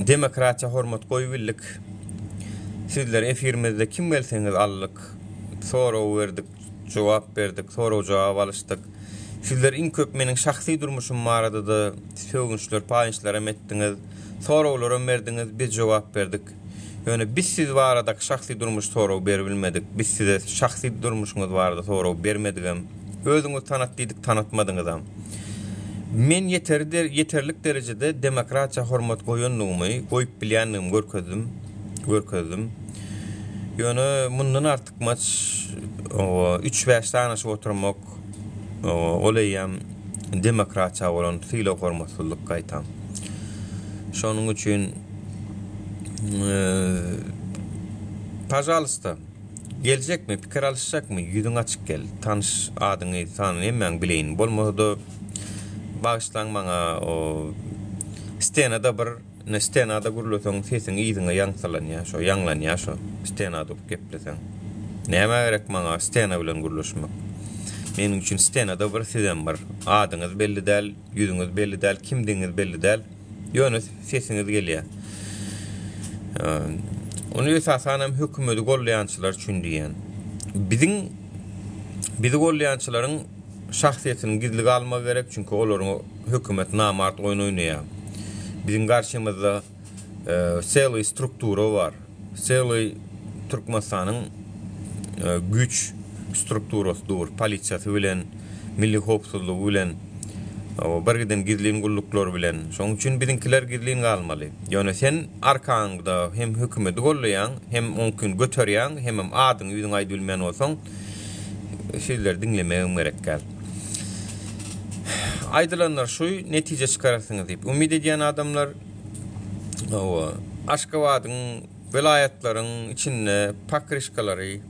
demokratiýa hormat goýup bildik. Sizler efirimizde kim gelseňiz aldyk. Sorag berdik, jogap berdik, sorag-jogap alyşdyk. Sizler iň köp meniň şahsy durmuşym barada-da sögünçler, paýynçlaram etdiňiz. Soraglaram berdiňiz, biz jogap berdik. Ýöne biz siz baradaky şahsy durmuş sorag beribilmedik. Biz size şahsy durmuşyňyz barada sorag bermedigem. Özüňizi tanat diýdik tanatmadyňyzam. Men ýeteri ýeterlik derejede demokratiýa hormat goýandygymy, goýup bilýändigimi görkezdim, görkezdim. Ýöne mundan artykmaç üç-bäş sanaşyp oturmak ol eýýäm demokratiýa bolan sylag-hormatsyzlyk gaýtam. Şonuň üçin pažalysta geljekmi, pikir alyşjakmy, ýüzüň açyk gel. Tanyş adyňy, sanyny hemmäňi bileýin. Bolmasa-da bagyşlaň maňa o stenada bir Ine stenada gürleseň sesiň yzyňa ýaňsylanýa şo ýaňlanýa şo stenada gepleseň. Nämä gerek maňa stena bilen gürleşmek. Meniň üçin stenada bir sizem bir. Adyňyz belli däl, ýüzüňiz belli däl, kimdigiňiz belli däl. Ýöne sesiňiz gelýä. Ony esasanam hökümedi gollaýançylar üçin diýýän. Biziň bizi gollaýançylaryň şahsyýetiniň gizli galmagy gerek, çünki olaryň hökümet namart oýun oýnaýar. Biziň garşymyzda selyý struktura bar. Selyý Türkmenistanyň güýç strukturasy dur, polisiýasy bilen, milli howpsuzlygy bilen, bir giden gizlin gulluklary bilen. Şonuň üçin biziňkiler gizlin galmaly. Ýöne sen arkaňda hem hökümeti gollaýaň, hem oňkini göterýäň, hemem adyňy ýüzüňi aýdyp bilmeýän bolsaň, Sizleri diňlemegem gerek däl. Aýdylanlar şu netije çykararsyňyz diýip umyt edýän adamlar hawa Aşgabadyň welaýatlaryň içinde pakryşkalary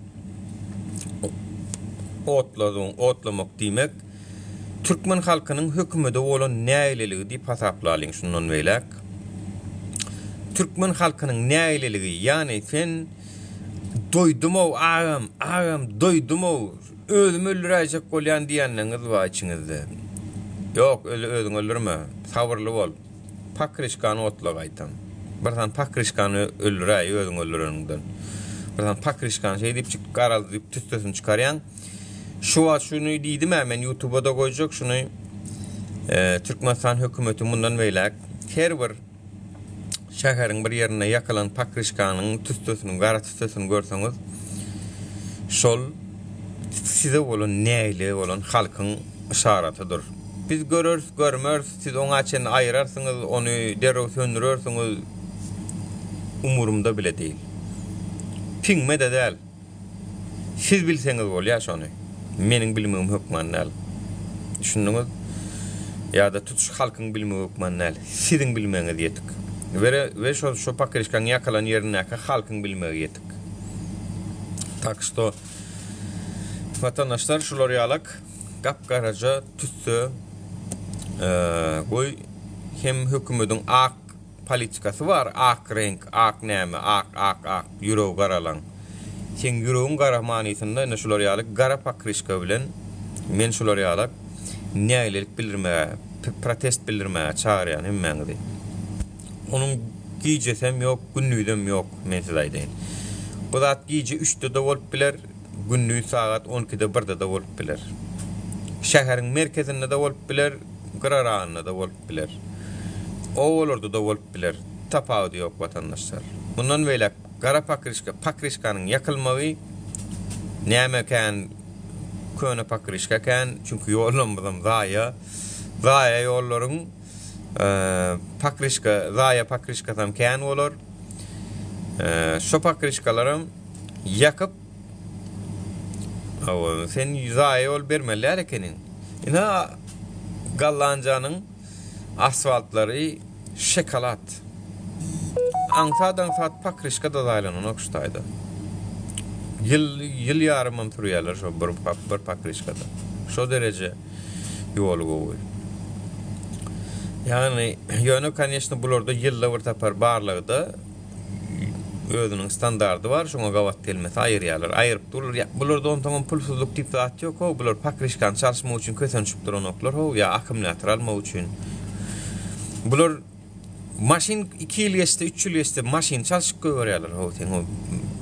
otladyň otlamak diýmek türkmen halkynyň hökümede bolan nägileligi diýip hasaplalyň şundan beýläk. Türkmen halkynyň nägileligi ýagny sen Doýdumow agam, agam doýdumow, özümi öldüräýjek bolýan diýenleriňiz bar içiňizde. Ýok, öli özüňi öldürme. Sabyrly bol. Pakryşkany otla gaýtam. Bir sany pakryşkany öldüräý özüňi öldüreniňden. Bir sany pakryşkany şeýdipjik garaldyp tüssesini çykarýaň. Şu wagt şuny diýdim-ä men ýutuba-da goýjak şuny. Türkmenistan hökümeti mundan beýläk her bir Şäheriň bir ýerinde ýakylan pakryşkanyň tüssesiniň, gara tüssesini görseňiz, şol size bolan nägile bolan halkyň yşaratydyr. Biz göreris, görmeris, siz oňa çenli aýyrarsyňyz, ony derrew söndürersiňiz, umurymda bile degil. Piňme-de däl. Siz bilseňiz bolýar şony. Meniň bilmegim hökman däl. Düşündiňiz? Ýa-da tutuş halkyň bilmegi hökman däl. Siziň bilmegiňiz ýetik. We we şo şo pakryşkaň ýakylan ýerindäki halkyň bilmegi ýetik. Tak şto watandaşlar şular ýalak gap-garaja tüsse goý hem hökümediň ak Politikasy bar ak reňk ak näme ak ak ak ýüregi garalaň seň ýüregiň gara manysynda ine şular ýaly gara pakryşka bilen men şular ýalak nägilelik bildirmäge protest bildirmäge çagyrýan hemmäňizi onuň gijesem ýok gündizem ýok men size aýdaýyn bu zat gije üçde-de bolup biler gündiz sagat on ikide birde-de bolup biler şäheriň merkezinde-de bolup biler gyraragynda-da bolup biler. Obalarda-da bolup biler. Tapawudy ýok watandaşlar. Mundan beýläk gara pakryşka, pakryşkanyň ýakylmagy näme kän köne pakryşka kän, çünki ýollarymyzam zaýa. Zaýa ýollaryň pakryşka, zaýa pakryşkasam kän bolar. Şo pakryşkalaram ýakyp Hawa, sen zaýa ýol bermeli däl ekeniň. Ine, Gollandiýanyň asfaltlary şokolad. Aňsat-aňsat pokryşka-da zaýalananok şu taýda. Ýyl, ýyl ýarymam sürýärler şo bir, bir pokryşkada. Şo dereje ýoly gowy. Ýagny, ýöne, koneçno, bularda ýylda bir sapar barlagda özüniň standardy bar, şoňa gabat gelmese aýyrýarlar. Aýyryp durlar. Ýa bularda onsoňam pulsuzlyk diýip zat ýok how, bular pakryşkany çalyşmak üçin kösenişip duranoklar how, ýa akkumulýator almak üçin. Bular maşyn 2 ýyl geçse, 3 ýyl geçse maşyny çalşyp goýberýärler how, seň o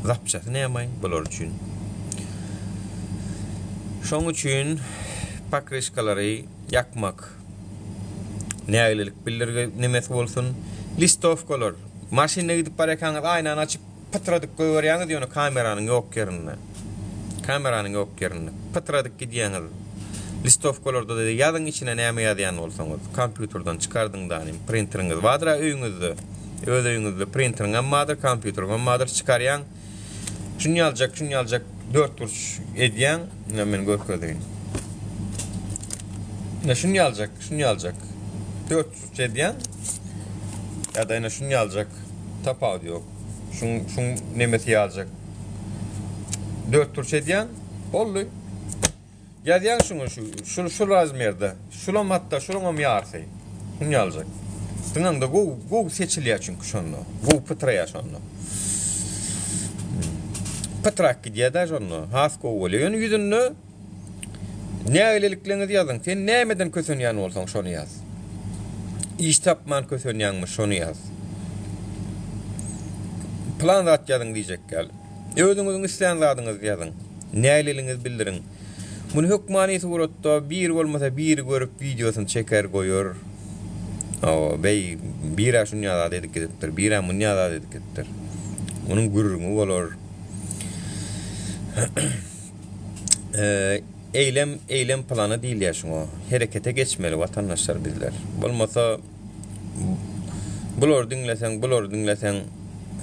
zapçasy nämaý bular üçin. Şoň üçin pakryşkalary ýakmak Nägilelik bildirgi nemesi bolsun. Listowkalar. Maşynda gidip barýarkaňyz aýnany açyp pytradyp goýberýäňiz ýöne kameranyň ýok ýerinde. Kameranyň ýok ýerinde. Pytradyp gidýäňiz. Listowkalarda-da ýazyň içine näme ýazýan bolsaňyz. Kompýuterden çykardyň danym. Printeriňiz bardyr-a öýüňizde. Öz öýüňizde printeriňem bardyr, kompýuteriňem bardyr. Çykarýaň. Şuny ýaljak, şuny ýaljak dörtburç edýäň. Ine men görkezeýin. Ine şuny ýaljak, şuny ýaljak. Dörtburç edýäň. Ýa-da ine şuny ýaljak. Tapawudy ýok. Şuň şuň nemesi ýaljak. Dörtburç edýäň. Boldy. Ýazýaň şuňa şu şu şu razmerde. Şulam hatda şulaňam ýarsy. Şuny ýaljak. Dyňaňda gowy gowy seçilýär çünki şonda. Gowy pytraýar şonda. Pytrak gidýär-de şonda. Has gowy bolýar. Ýöne ýüzünde nägilelikleňizi ýazyň. Sen nämeden kösenýän bolsaň şony ýaz. Iş tapman kösenýäňmi şony ýaz. Plan zat ýazyň diýjek ýaly. Özüňiziň islän zadyňyzy ýazyň. Nägileligiňizi bildiriň. Muny hökmany suratda biri bolmasa biri görüp wideosyny çeker goýar. Hawa, beý, birä şunýa zat edip gidipdir, birä munýa zat edip gidipdir. Munuň gürrüňi bolar. Eýlem, eýlem plany diýilýär şuňa. Herekete geçmeli watandaşlar bizler. Bolmasa bulary diňleseň, bulary diňleseň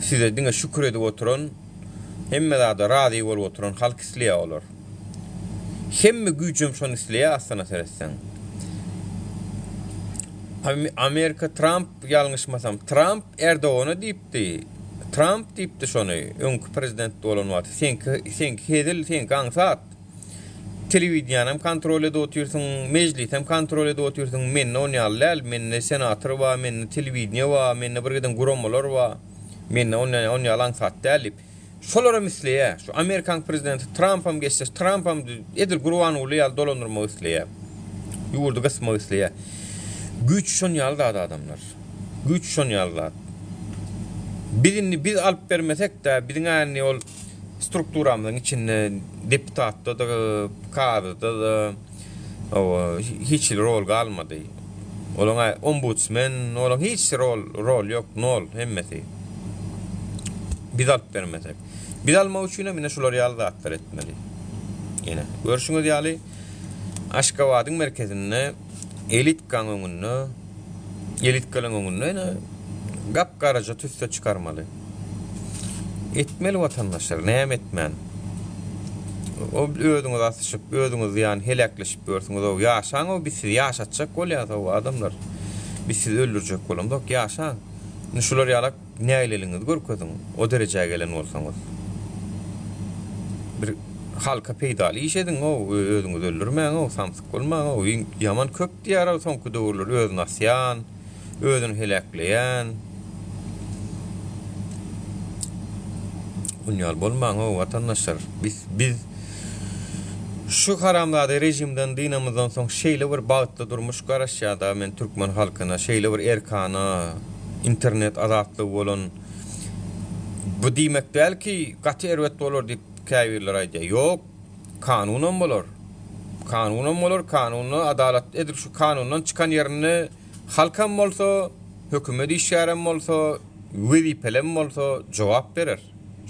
size diňe şükür edip oturan, hemme zada razy bolup oturan halk isleýär olar. Hemme güýjem şony isleýär aslyna seretseň. Amerika Tramp ýalňyşmasam Tramp Erdogana diýipdi. Tramp diýipdi şony öňki prezident bolan wagty. Seňki seňki hezil, seňki aňsat. Telewideniýanam kontrol edip otyrsyň, mejlisem kontrol edip otyrsyň, mende on ýaly däl, mende senator bar, mende telewideniýe bar, mende bir giden guramalar bar, mende on on ýaly aňsat däl diýip. Şolaram isleýär. Şu Amerikan prezidenti Trampam geçse, Trampam edil Gurbanguly ýaly dolandyrmak isleýär. Ýurdy gysmak isleýär. Güýç şon ýaly zat adamlar. Güýç şon ýaly zat. Biz indi biz alyp bermesek-de, biziň indi ol strukturamyzyň içinde deputatda-da, kazyda-da hiç hili rol galmady. Olaň ombudsmen, olaň hiç rol rol ýok, nol hemmesi. Biz alyp bermesek. Biz almak üçin hem ine şular ýaly zatlar etmeli. Ine, görşüňiz ýaly Aşgabadyň merkezinde elitkaň öňünde Elitkalaň öňünde ine gap-garaja tüsse çykarmaly. Etmeli watandaşlar, näme etmän. O özüňiz asyşyp, özüňiz zyýan heläkleşip ýörsüňiz-ow. Ýaşaň-ow, biz sizi ýaşatjak bolýas-ow, adamlar. Biz sizi öldürjek bolamzok, ýaşaň. Indi şular ýalak nägileligiňizi görkeziň, o derejä gelen bolsaňyz. Bir halka peýdaly iş ediň-ow, özüňizi öldürmäň-ow, samsyk bolmaň-ow. Ýaman köp Diýar-ow soňky döwürler özüni asýan, özüni heläkleýän. Ol ýaly bolmaň-ow, watandaşlar. Biz, biz şu haramzada režimden dynamyzdan soň şeýle bir bagtly durmuş garaşýar-da men türkmen halkyna, şeýle bir erkana, internet azatlygy bolan. Bu diýmek däl ki, gaty erbet bolar diýip käbirler aýdýar. Ýok. Kanunam bolar. Kanunam bolar, kanunda adalat edil şu kanundan çykan ýerinde halkam bolsa, hökümet işgärem bolsa, wezipelem bolsa jogap berer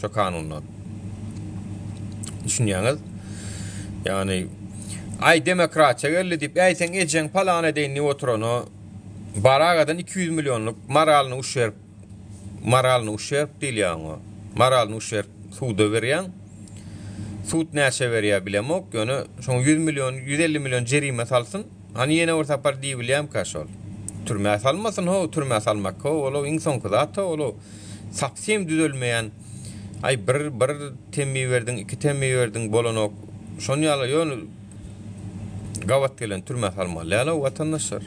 şo kanundan. Düşünýäňiz? Ýagny aý demokratiýa geldi diýip, äý seň ejeň palan edeýin diýip oturana baragadan 200 millionlyk moralyny uşerp Moralny uşerb diýilýär oňa. Moralny uşerb suda berýäň. Sud näçe berýär bilemok, ýöne şoň 100 million, 150 million jerime salsyn. Hany ýene bir sapar diýibilýämkä şol. Türmä salmasyn how, türmä salmak how, ol iň soňky zat how, ol sapsem düzelmeýän. Aý bir bir temmi berdiň, iki temmi berdiň bolanok. Şon ýaly ýöne Gabat gelen türmä salmaly däl-ow watandaşlar.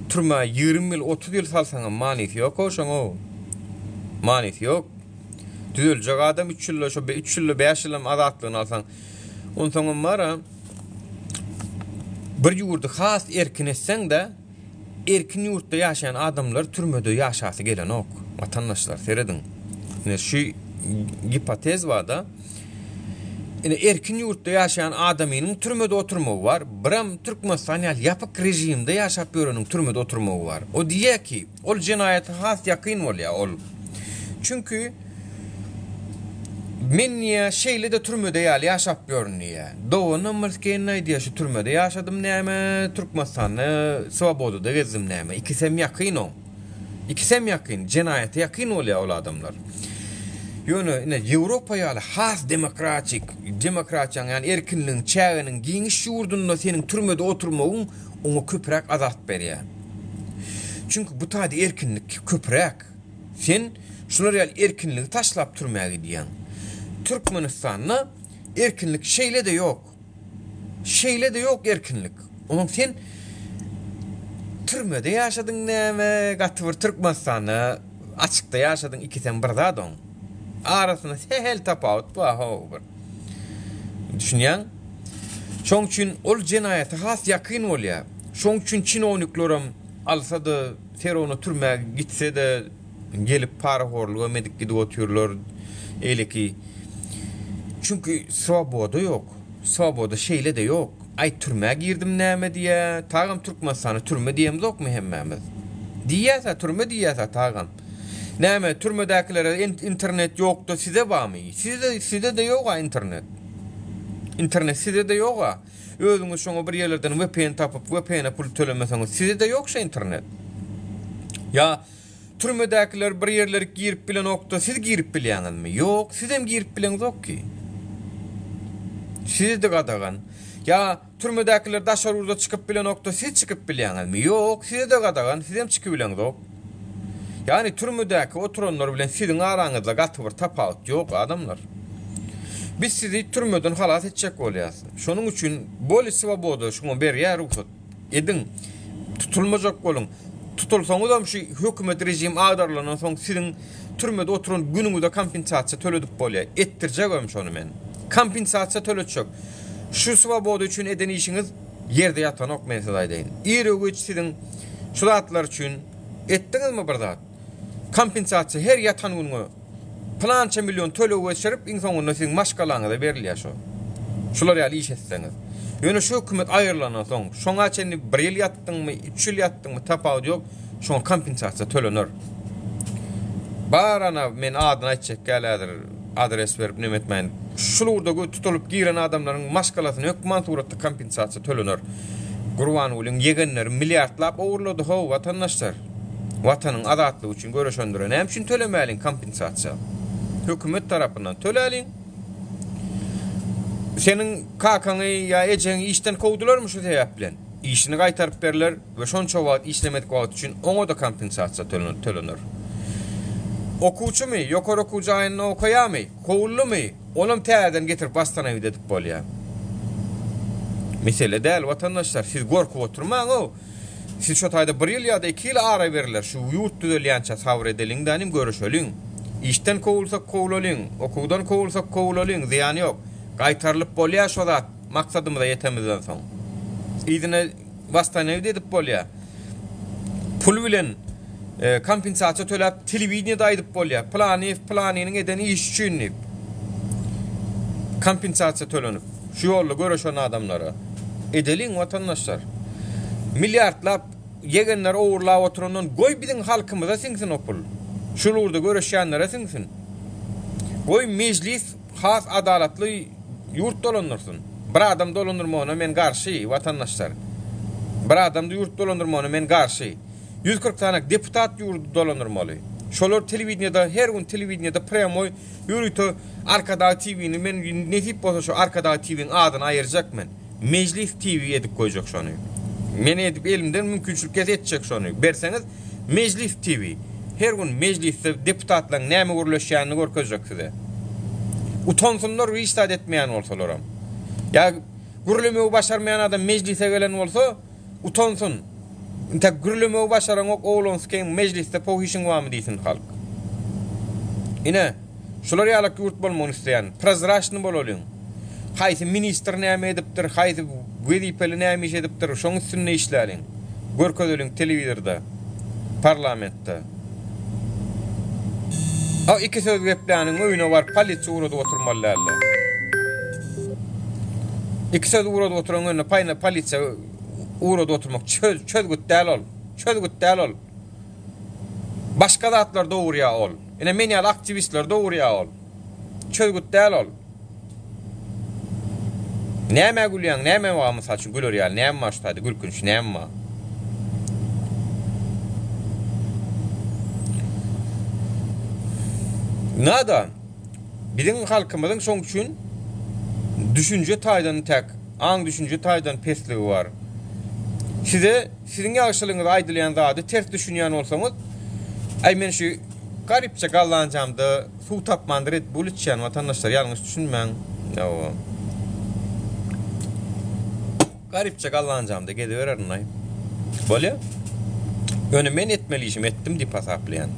Türmä 20 ýyl, 30 ýyl salsaňam manysy ýok-ow şoň-ow. Manysy ýok. Düzeljek adam 3 ýylda, şo 3 ýylda, 5 ýyldam azatlygyny alsaň. Onsoňam bar-a, bir ýurdy has erkin etseň-de, Erkin ýurtda ýaşaýan adamlar türmede ýaşasy gelenok. Watandaşlar serediň. Ine şu gipotez barda. Ine erkin ýurtda ýaşaýan adamynyň türmede oturmagy bar. Biram Türkmenistan ýaly ýapyk režimde ýaşap ýöreniň türmede oturmagy bar. O diýýär ki, ol jenaýata has ýakyn bolýar ol. Çünki. Men diýýär, şeýle-de türmede ýaly ýaşap ýörün diýýär. Doganam bir skeýin aýdýar, şu türmede ýaşadym näme, Türkmenistanda swobodada gezdim näme. Ikisem ýakyn oň. Ikisem ýakyn, jenaýata ýakyn bolýar ol adamlar. Ýöne ine Ýewropa ýaly has demokratik, demokratiýanyň ýagny erkinligiň çäginiň giňiş ýurdunda seniň türmede oturmagyň oňa köpräk azat berýär. Çünki bu taýda erkinlik köpräk. Sen şular ýaly erkinligi taşlap türmä gidýäň. Türkmenistanda erkinlik şeýle-de ýok. Şeýle-de ýok erkinlik. Onuň sen türmede ýaşadyň näme, gaty bir Türkmenistanda açykda ýaşadyň ikisem bir zat oň. Arasynda sähel tapawut bar how bir. Düşünýäň? Şoň üçin ol jenaýata has ýakyn bolýar. Şoň üçin çinowniklerem alsa-da Ferona türmä gitse-de gelip parahorlugam edip gidip otyrlar eýleki. Çünki swoboda ýok. Swoboda şeýle-de ýok. Aý türmä girdim näme diýýä. Tagam Türkmenistana türme diýemzokmy hemmämiz? Diýýäs-ä türme diýýäs-ä tagam. Näme türmedäkilere internet ýokda size barmy? Size size-de ýog-a internet. Internet size-de ýog-a. Özüňiz şoňa bir ýerlerden vpn tapyp vpn-e pul tölemeseňiz sizede ýok şo internet. Ýa türmedäkiler bir ýerlerik girip bilenokda siz girip bilýäňizmi? Ýok, sizem girip bileňzok ki. Sizede gadagan. Ýa türmedäkiler daşary ýurda çykyp bilenokda siz çykyp bilýäňizmi? Ýok, sizede gadagan, sizem çykybileňzok. Ýagny türmedäki oturanlar bilen siziň araňyzda gaty bir tapawut ýok adamlar. Biz sizi türmeden halas etjek bolýas. Şonuň üçin boli swoboda şuňa berýär rugsat. Ediň. Tutulmajak boluň. Tutulsaňyzam şu hökümet režim agdarylandan soň siziň türmede oturan günüňize kompensasiýa töledip bolýar. Etdirjegem şony men. Kompensasiýa töletjek. Şu swoboda üçin eden işiňiz ýerde ýatanok men size aýdaýyn. Iru-giç siziň şu zatlar üçin etdiňizmi bir zat? Kompensasiýa her ýatan günüňe pylança million töleg geçirip iň soňunda siziň maşgalaňyza berilýär şo. Şular ýaly iş etseňiz. Ýöne şu hökümet aýrylandan soň şoňa çenli bir ýyl ýatdyňmy, üç ýyl ýatdyňmy tapawudy ýok, şoňa kompensasiýa tölener. Bar ana men adyny aýtjak däl häzir adres berip neme etmäýin. Şul ugurda tutulyp giren adamlaryň maşgalasyna hökman suratda kompensasiýa tölener. Gurbangulyň ýegenleri milliardlap ogurlady how watandaşlar. Watanyň azatlygy üçin göreşenlere näme üçin tölemäliň kompensasiýa? Hökümet tarapyndan töläliň. Seniň kakaňy ýa ejeňi işden kowdularmy şu sebäp bilen? Işini gaýtaryp berler we şonça wagt işlemedik wagty üçin oňa-da kompensasiýa tölener. Okuwçymy, ýokary okuw jaýynda okaýarmy, kowuldymy, onam täzeden getirip wastanawit edip bolýar. Mesele däl, watandaşlar, siz gorkup oturmaň-ow. Siz şo taýda bir ýyl ýa-da iki ýyl ara beriler, şu ýurt düzelýänçä sabyr edeliň-dä inim, görüşeliň. Işden kowulsak kowulalyň, okuwdan kowulsak kowulalyň, zyýany ýok. Gaýtarylyp bolýar şo zat maksadymyza ýetemizden soň. Yzyna wastanewit edip bolýar. Pul bilen kompensasiýa töläp telewideniýede aýdyp bolýar. Pylanyýew pylanynyň eden işi üçin diýip. Kompensasiýa tölenip. Şu ýolda göreşen adamlara. Edeliň watandaşlar. Milliardlap ýegenler ogurlap oturandan goý biziň halkymyza siňsin o pul. Şul ugurda göreşýänlere siňsin. Goý mejlis has adalatly ýurt dolandyrsyn. Bir adam dolandyrmagyna men garşy watandaşlar. Bir adam ýurt dolandyrmagyna men garşy. 140 sany deputat ýurdy dolandyrmaly. Şolar telewideniýede her gün telewideniýede prýamoý Ýörite Arkadag TV-ni men nesip bolsa şu Arkadag TV-niň adyny aýyrjak men. Mejlis TV edip goýjak şony. Men edip elimden mümkinçilik gelse etjek şony. Berseňiz Mejlis TV. Her gün mejlisde deputatlaryň näme gürleşýänini görkezjek size. Utansynlar hiç zat etmeýän bolsalaram. Ýa gürlemegi başarmaýan adam mejlise gelen bolsa Utansyn. Intäk gürlemegi başaraňok oglan skeň mejlisde pohyşyň barmy diýsin halk. Ine, şular ýalak ýurt bolmagyny isleýän. Prozraçny bolalyň. Haýsy ministr näme edipdir, haýsy wezipeli näme iş edipdir, şoň üstünde işläliň. Görkezeliň telewizorda, parlamentde. A iki söz gepläniň öýüne baryp polisiýa ugradyp oturmaly däldi. Iki söz ugradyp oturan önüne paýna polisiýa ugradyp oturmak çöz, çözgüt däl ol. Çözgüt däl ol. Başga zatlar dogurýar ol. Ine men ýaly aktiwistler dogurýar ol. Çözgüt däl ol. Nämä gülýäň, näme bar mysal üçin güler ýaly, näme bar şu taýda gülkünç näme bar? Nada biziň halkymyzyň şoň üçin düşünje taýdan täk, aň düşünje taýdan pesligi bar. Size siziň ýagşylygyňyza aýdylýan zady ters düşünýän bolsaňyz, aý men şu garypja gallanjamda Suw tapman Red Bull içýän watandaşlar ýalňyş düşünmäň. Hawa. Garypja gallanjamda gezibererin-aý. Bolýa. Ýöne men etmeli işimi etdim diýip hasaplaýan.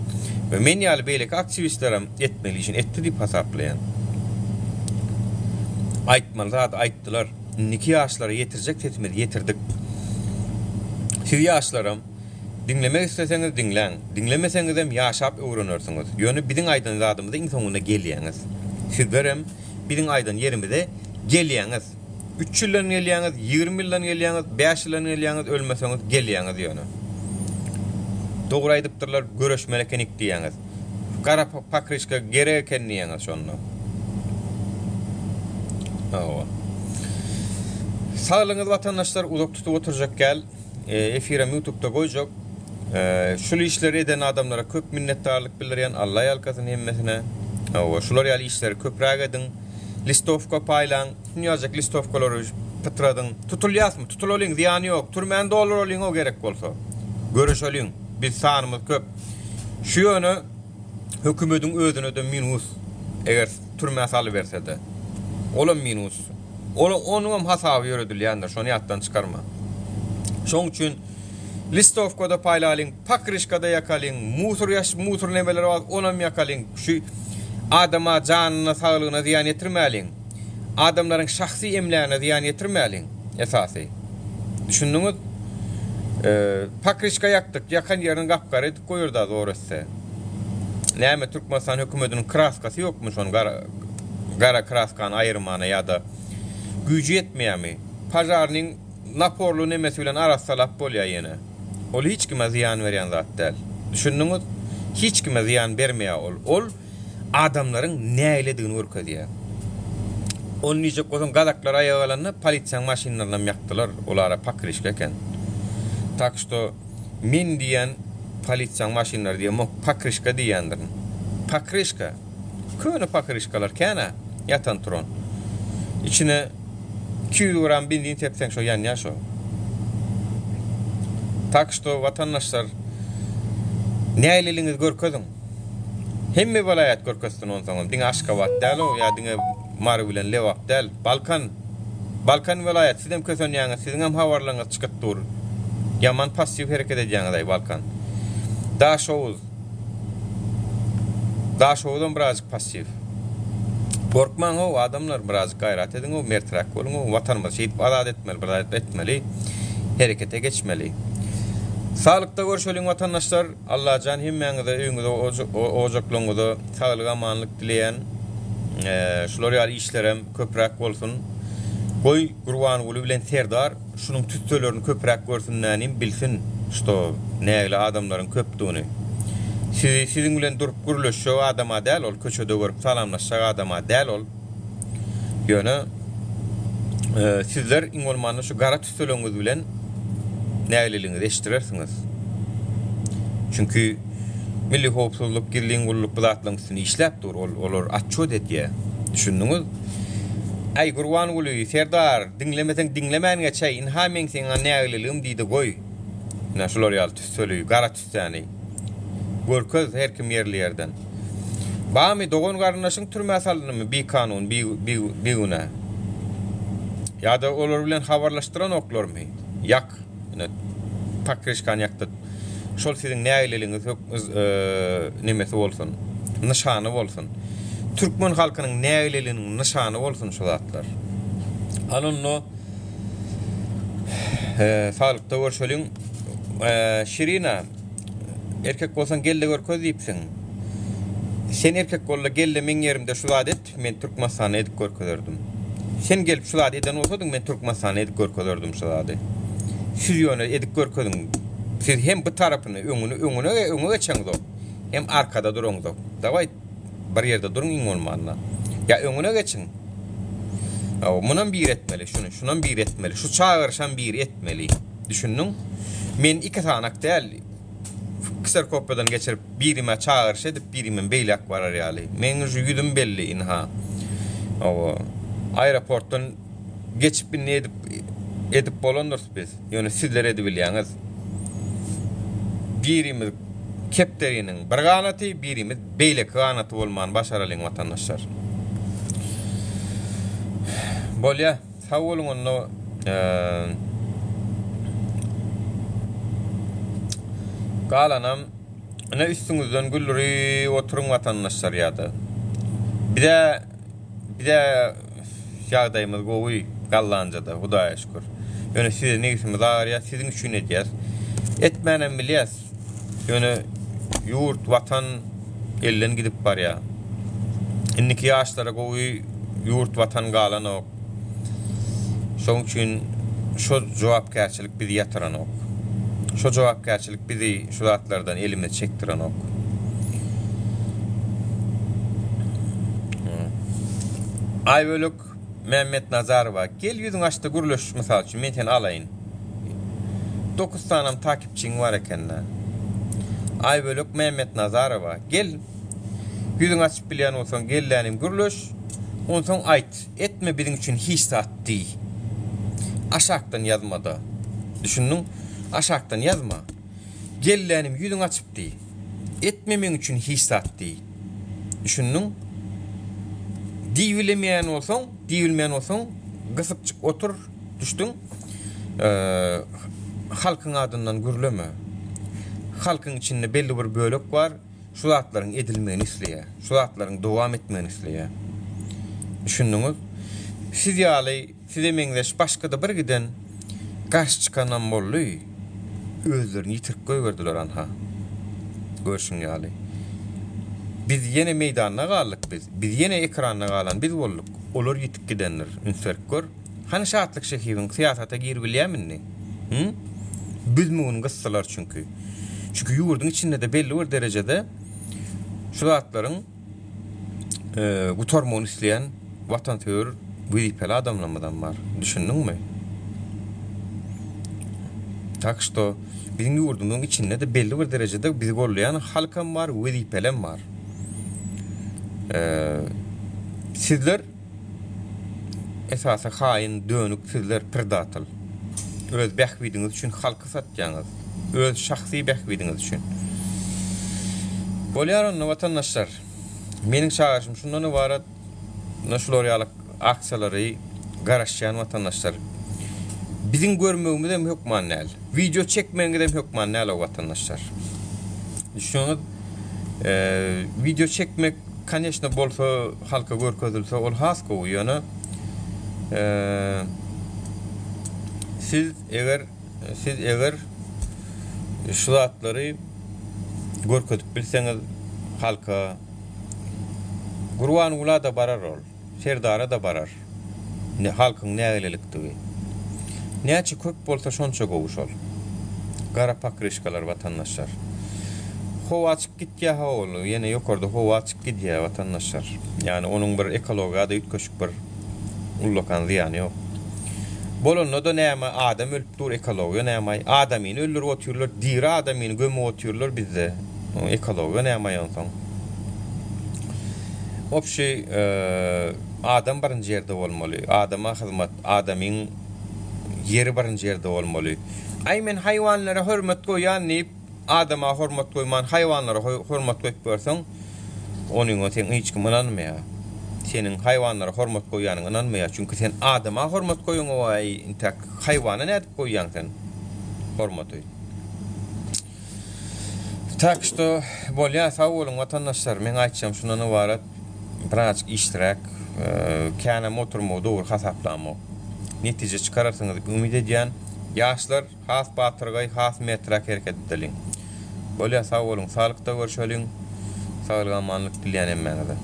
We men ýaly beýleki aktiwistlerem etmeli işini etdi diýip hasaplaýan. Aýtmaly zady aýtdylar. Indiki ýaşlara ýetirjek sesimizi ýetirdik. Siz ýaşlaram Diňlemek isleseňiz diňläň, diňlemeseňizem ýaşap öwrenersiňiz. Ýöne biziň aýdan zadymyza iň soňunda gelýäňiz. Sizlerem biziň aýdan ýerimize gelýäňiz. Üç ýyldan gelýäňiz, 20 ýyldan gelýäňiz, bäş ýyldan gelýäňiz, ölmeseňiz gelýäňiz ýöne. Dogry aýdypdyrlar, göreşmeli ekenik diýýäňiz. Gara pakryşka gerek eken diýýäňiz şonda. Hawa. Saglygyňyz watandaşlar uzak tutup oturjak gel. Efirem ýutubda goýjak. Şul işleri eden adamlara köp minnetdarlyk bildirýän Alla ýalkasyn hemmesine. Hawa şular ýaly işleri köpräk ediň. Listowka paýlaň. Dünýajek listowkalary pytradyň. Tutulýasmy? Tutulalyň zyýany ýok. Türmäni dolduralyň-ow gerek bolsa. Göreşeliň. Biz sanymyz köp. Şu ýöne hökümediň özüne-de minus. Eger türmä salybersede. Olam minus. Ol onuňam hasaby ýöredilýändir, şony ýatdan çykarma. Şoň üçin listowkada paýlalyň, pakryşkada ýakalyň, musor ýaş musor nemeler bar, onam ýakalyň. Şu adama janyna, saglygyna zyýan ýetirmäliň. Adamlaryň şahsy emlägine zyýan ýetirmäliň esasy. Düşündiňiz? Pakryşka ýakdyk, ýakan ýerini gap-gara edip goýar-da zor etse. Näme Türkmenistan hökümetiniň kraskasy ýokmy şony gara gara kraskany aýyrmana ýa-da güýji ýetmeýärmi? Požarnyň naporly nemesi bilen arassalap bolýar ýene. Ol hiç kime zyýan berýän zat däl. Düşündiňiz? Hiç kime zyýan bermeýär ol. Ol adamlaryň nägiledigini görkezýär. Ony diýjek bolsaň gazaklar aýaga galanda polisiýanyň maşynlarynam ýakdylar. Olara pokryşka eken. Tak şto Men diýýän polisiýaň maşynlary diýemok, pokryşka diýýändirin. Pokryşka. Köne pokryşkalar kän-ä, ýatan turan. Içine 200 gram benzin sepseň şo ýanýar şo. Tak şto watandaşlar nägileligiňizi görkeziň. Hemme welaýat görkezsin onsoňam. Diňe Aşgabat däl-ow ýa diňe Mary bilen Lebap däl. Balkan. Balkan welaýat sizem kösenýäňiz siziňem habarlaryňyz çykyp dur. Ýaman passiw hereket edýäňiz aý Balkan. Daşoguz. Daşoguzam birazjyk passiw. Gorkmaň how adamlar birazjyk gaýrat ediň how merträk boluň how watanymyzy şeýdip azat etmeli bir zat etmeli herekete geçmeli. Saglykda görşeliň watandaşlar. Allajan hemmäňize öýüňize ojaklaryňyza saglyk amanlyk dileýän. Şular ýaly işlerem köpräk bolsun. Goý Gurbanguly bilen Serdar şunuň tüsselerini köpräk görsün nänim bilsin şto nägile adamlaryň köpdügini. Sizi siziň bilen durup gürleşjek adama däl ol köçede görüp salamlaşjak adama däl ol. Ýöne sizler iň bolmanda şu gara tüsseleňiz bilen nägileligiňizi eşitdirersiňiz. Çünki Milli howpsuzlyk, gizlin gulluk bu zatlaryň üstünde işläp dur. Ol olar otçot edýär. Düşündiňiz? Äý Gurbanguly, Serdar, diňlemeseň diňlemän geçäý. Ynha meň seňa nägileligim diýdi goý. Ine şular ýaly tüsseli, gara tüssäni. Görkez her kim ýerli ýerden. Bamy dogan garyndaşyň türmä salyndymy bikanun bigünä? Ýa-da olar bilen habarlaşdyranoklarmy? Ýak. Ine pakryşkany ýakdyk. Şol siziň nägileligiňiz nemesi bolsun. Nyşany bolsun. Türkmen halkynyň nägileliginiň nyşany bolsun şu zatlar. Al onda saglykda görşeliň. Şirina erkek bolsaň gel-de görkez diýipsiň. Sen erkek bolda gel-de meň ýerimde şu zady et, men Türkmenistanda edip görkezerdim. Sen gelip şu zady eden bolsadyň, men Türkmenistanda edip görkezerdim şu zady. Siz ýöne edip görkeziň. Siz hem bu tarapyny öňüni öňüne öňe geçeňzok, hem arkada duraňzok. Daway bir ýerde duruň iň bolmanda. Ýa öňüne geçiň. Hawa, munam biri etmeli, şuny, şunam biri etmeli, şu çagyryşam biri etmeli. Düşündiň? Men iki sanak däl, kserkopiýadan geçirip, birime çagyryş edip, birimem beýläk barar ýaly. Meň şu ýüzüm belli, ynha. Hawa, aeroportdan geçip indi edip edip bolandyrys biz. Ýöne sizler edibilýäňiz. Birimiz kepderiniň bir ganaty, birimiz beýleki ganaty bolmany başaralyň watandaşlar. Bolýa. Sag boluň onda. Galanam ine üstüňizden güldürip oturyň watandaşlar ýa-da. Bize bize ýagdaýymyz gowy Gallanjada Hudaýa şükür. Ýöne size nebsimiz agyrýar, siziň üçin edýäs. Etmänem bilýäs. Ýöne ýurt, watan elden gidip barýar. Indiki ýaşlara gowy ýurt, watan galanok. Şonuň üçin şo jogapkärçilik bizi ýatyranok. Şo jogapkärçilik bizi şu zatlardan elimizi çekdirenok. Aýbölek Mämmetnazarowa, gel ýüzüňi açda gürleş mysal üçin men seni alaýyn. Dokuz sanam takipçiň bar ekendä. Aýbölek Mämmetnazarowa, gel ýüzüňi açyp bilýän bolsaň gellänim gürleş, onsoň aýt, etme biziň üçin hiç zat diý. Aşakdan ýazmada. Düşündiň? Aşakdan ýazma. Gellänim ýüzüňi açyp diý. Etme meň üçin hiç zat diý. Düşündiň? Diýibilemeýän bolsaň, diýibilmeýän bolsaň, gysypjyk otur, düşdüň? Halkyň adyndan gürleme. Halkyň içinde belli bir bölek bar, şu zatlaryň edilmegini isleýär. Şu zatlaryň dowam etmegini isleýär. Düşündiňiz? Siz ýaly Size meňzeş başga-da bir giden garşy çykanam boldy. Özlerini ýitirip goýberdiler anha. Görşüň ýaly. Biz ýene meýdanda galdyk biz. Biz ýene ekranda galan biz bolduk. Olar ýitip gidendir. Üns berip gör. Hany Şatlyk Şehibiň syýasata giribilýämi indi? Hü? Büzmügini gysdylar çünki. Çünki ýurduň içinde-de belli bir derejede şu zatlaryň gutarmagyny isleýän watansöýer wezipeli adamlarymyzam bar. Düşündiňmi? Tak şto biziň ýurdumyzyň içinde-de belli bir derejede bizi gollaýan halkam bar, wezipelem bar. Sizler esasy haýyn, dönük sizler predatel. Öz bähbidiňiz üçin halky satýaňyz. Öz şahsy bähbidiňiz üçin. Bolýar onda watandaşlar. Meniň çagyryşym şundan ybarat. Muna şular ýaly aksiýalary garaşýan watandaşlar. Biziň görmegimiz hem hökman däl. Wideo çekmegiňiz hem hökman däl o watandaşlar. Düşüniňiz? Wideo çekmek koneçno bolsa halka görkezilse ol has gowy ýöne siz eger siz eger şu zatlary görkezip bilseňiz halka Gurbangula-da barar ol. Serdara-da barar. Halkyň nägilelikdigi. Näçe köp bolsa şonça gowy şol. Gara pokryşkalar watandaşlar. Howa çykyp gitýä ha ol ýene ýokarda howa çykyp gidýä watandaşlar. Ýani onuň bir ekologiýada üýtgeşik bir ullakan zyýany ýok. Bolanda-da näme adam ölüp dur ekologiýa nämaý adamyny öldürip otyrlar diri adamyny gömüp otyrlar bizde ekologiýa nämaý onsoň. Obşi adam birinji ýerde bolmaly adama hyzmat adamyň ýeri birinji ýerde bolmaly. Aý men haýwanlara hormat goýýan diýip adama hormat goýman haýwanlara hormat goýup görseň onyňa seň hiç kim ynanmaýar. Seniň haýwanlara hormat goýýanyňa ynanmaýar. Çünki sen adama hormat goýaňogaý intäk haýwana nädip goýýaň sen hormaty. Tak şto bolýar sag boluň watandaşlar meň aýtjagym şundan ybarat birazajyk işliräk känäm oturmagy dogry hasaplamok. Netije çykararsyňyz diýip umyt edýän. Ýaşlar has batyrgaý has merträk hereket edeliň. Bolýar sag boluň saglykda görşeliň. Saglyk amanlyk dileýän hemmäňize.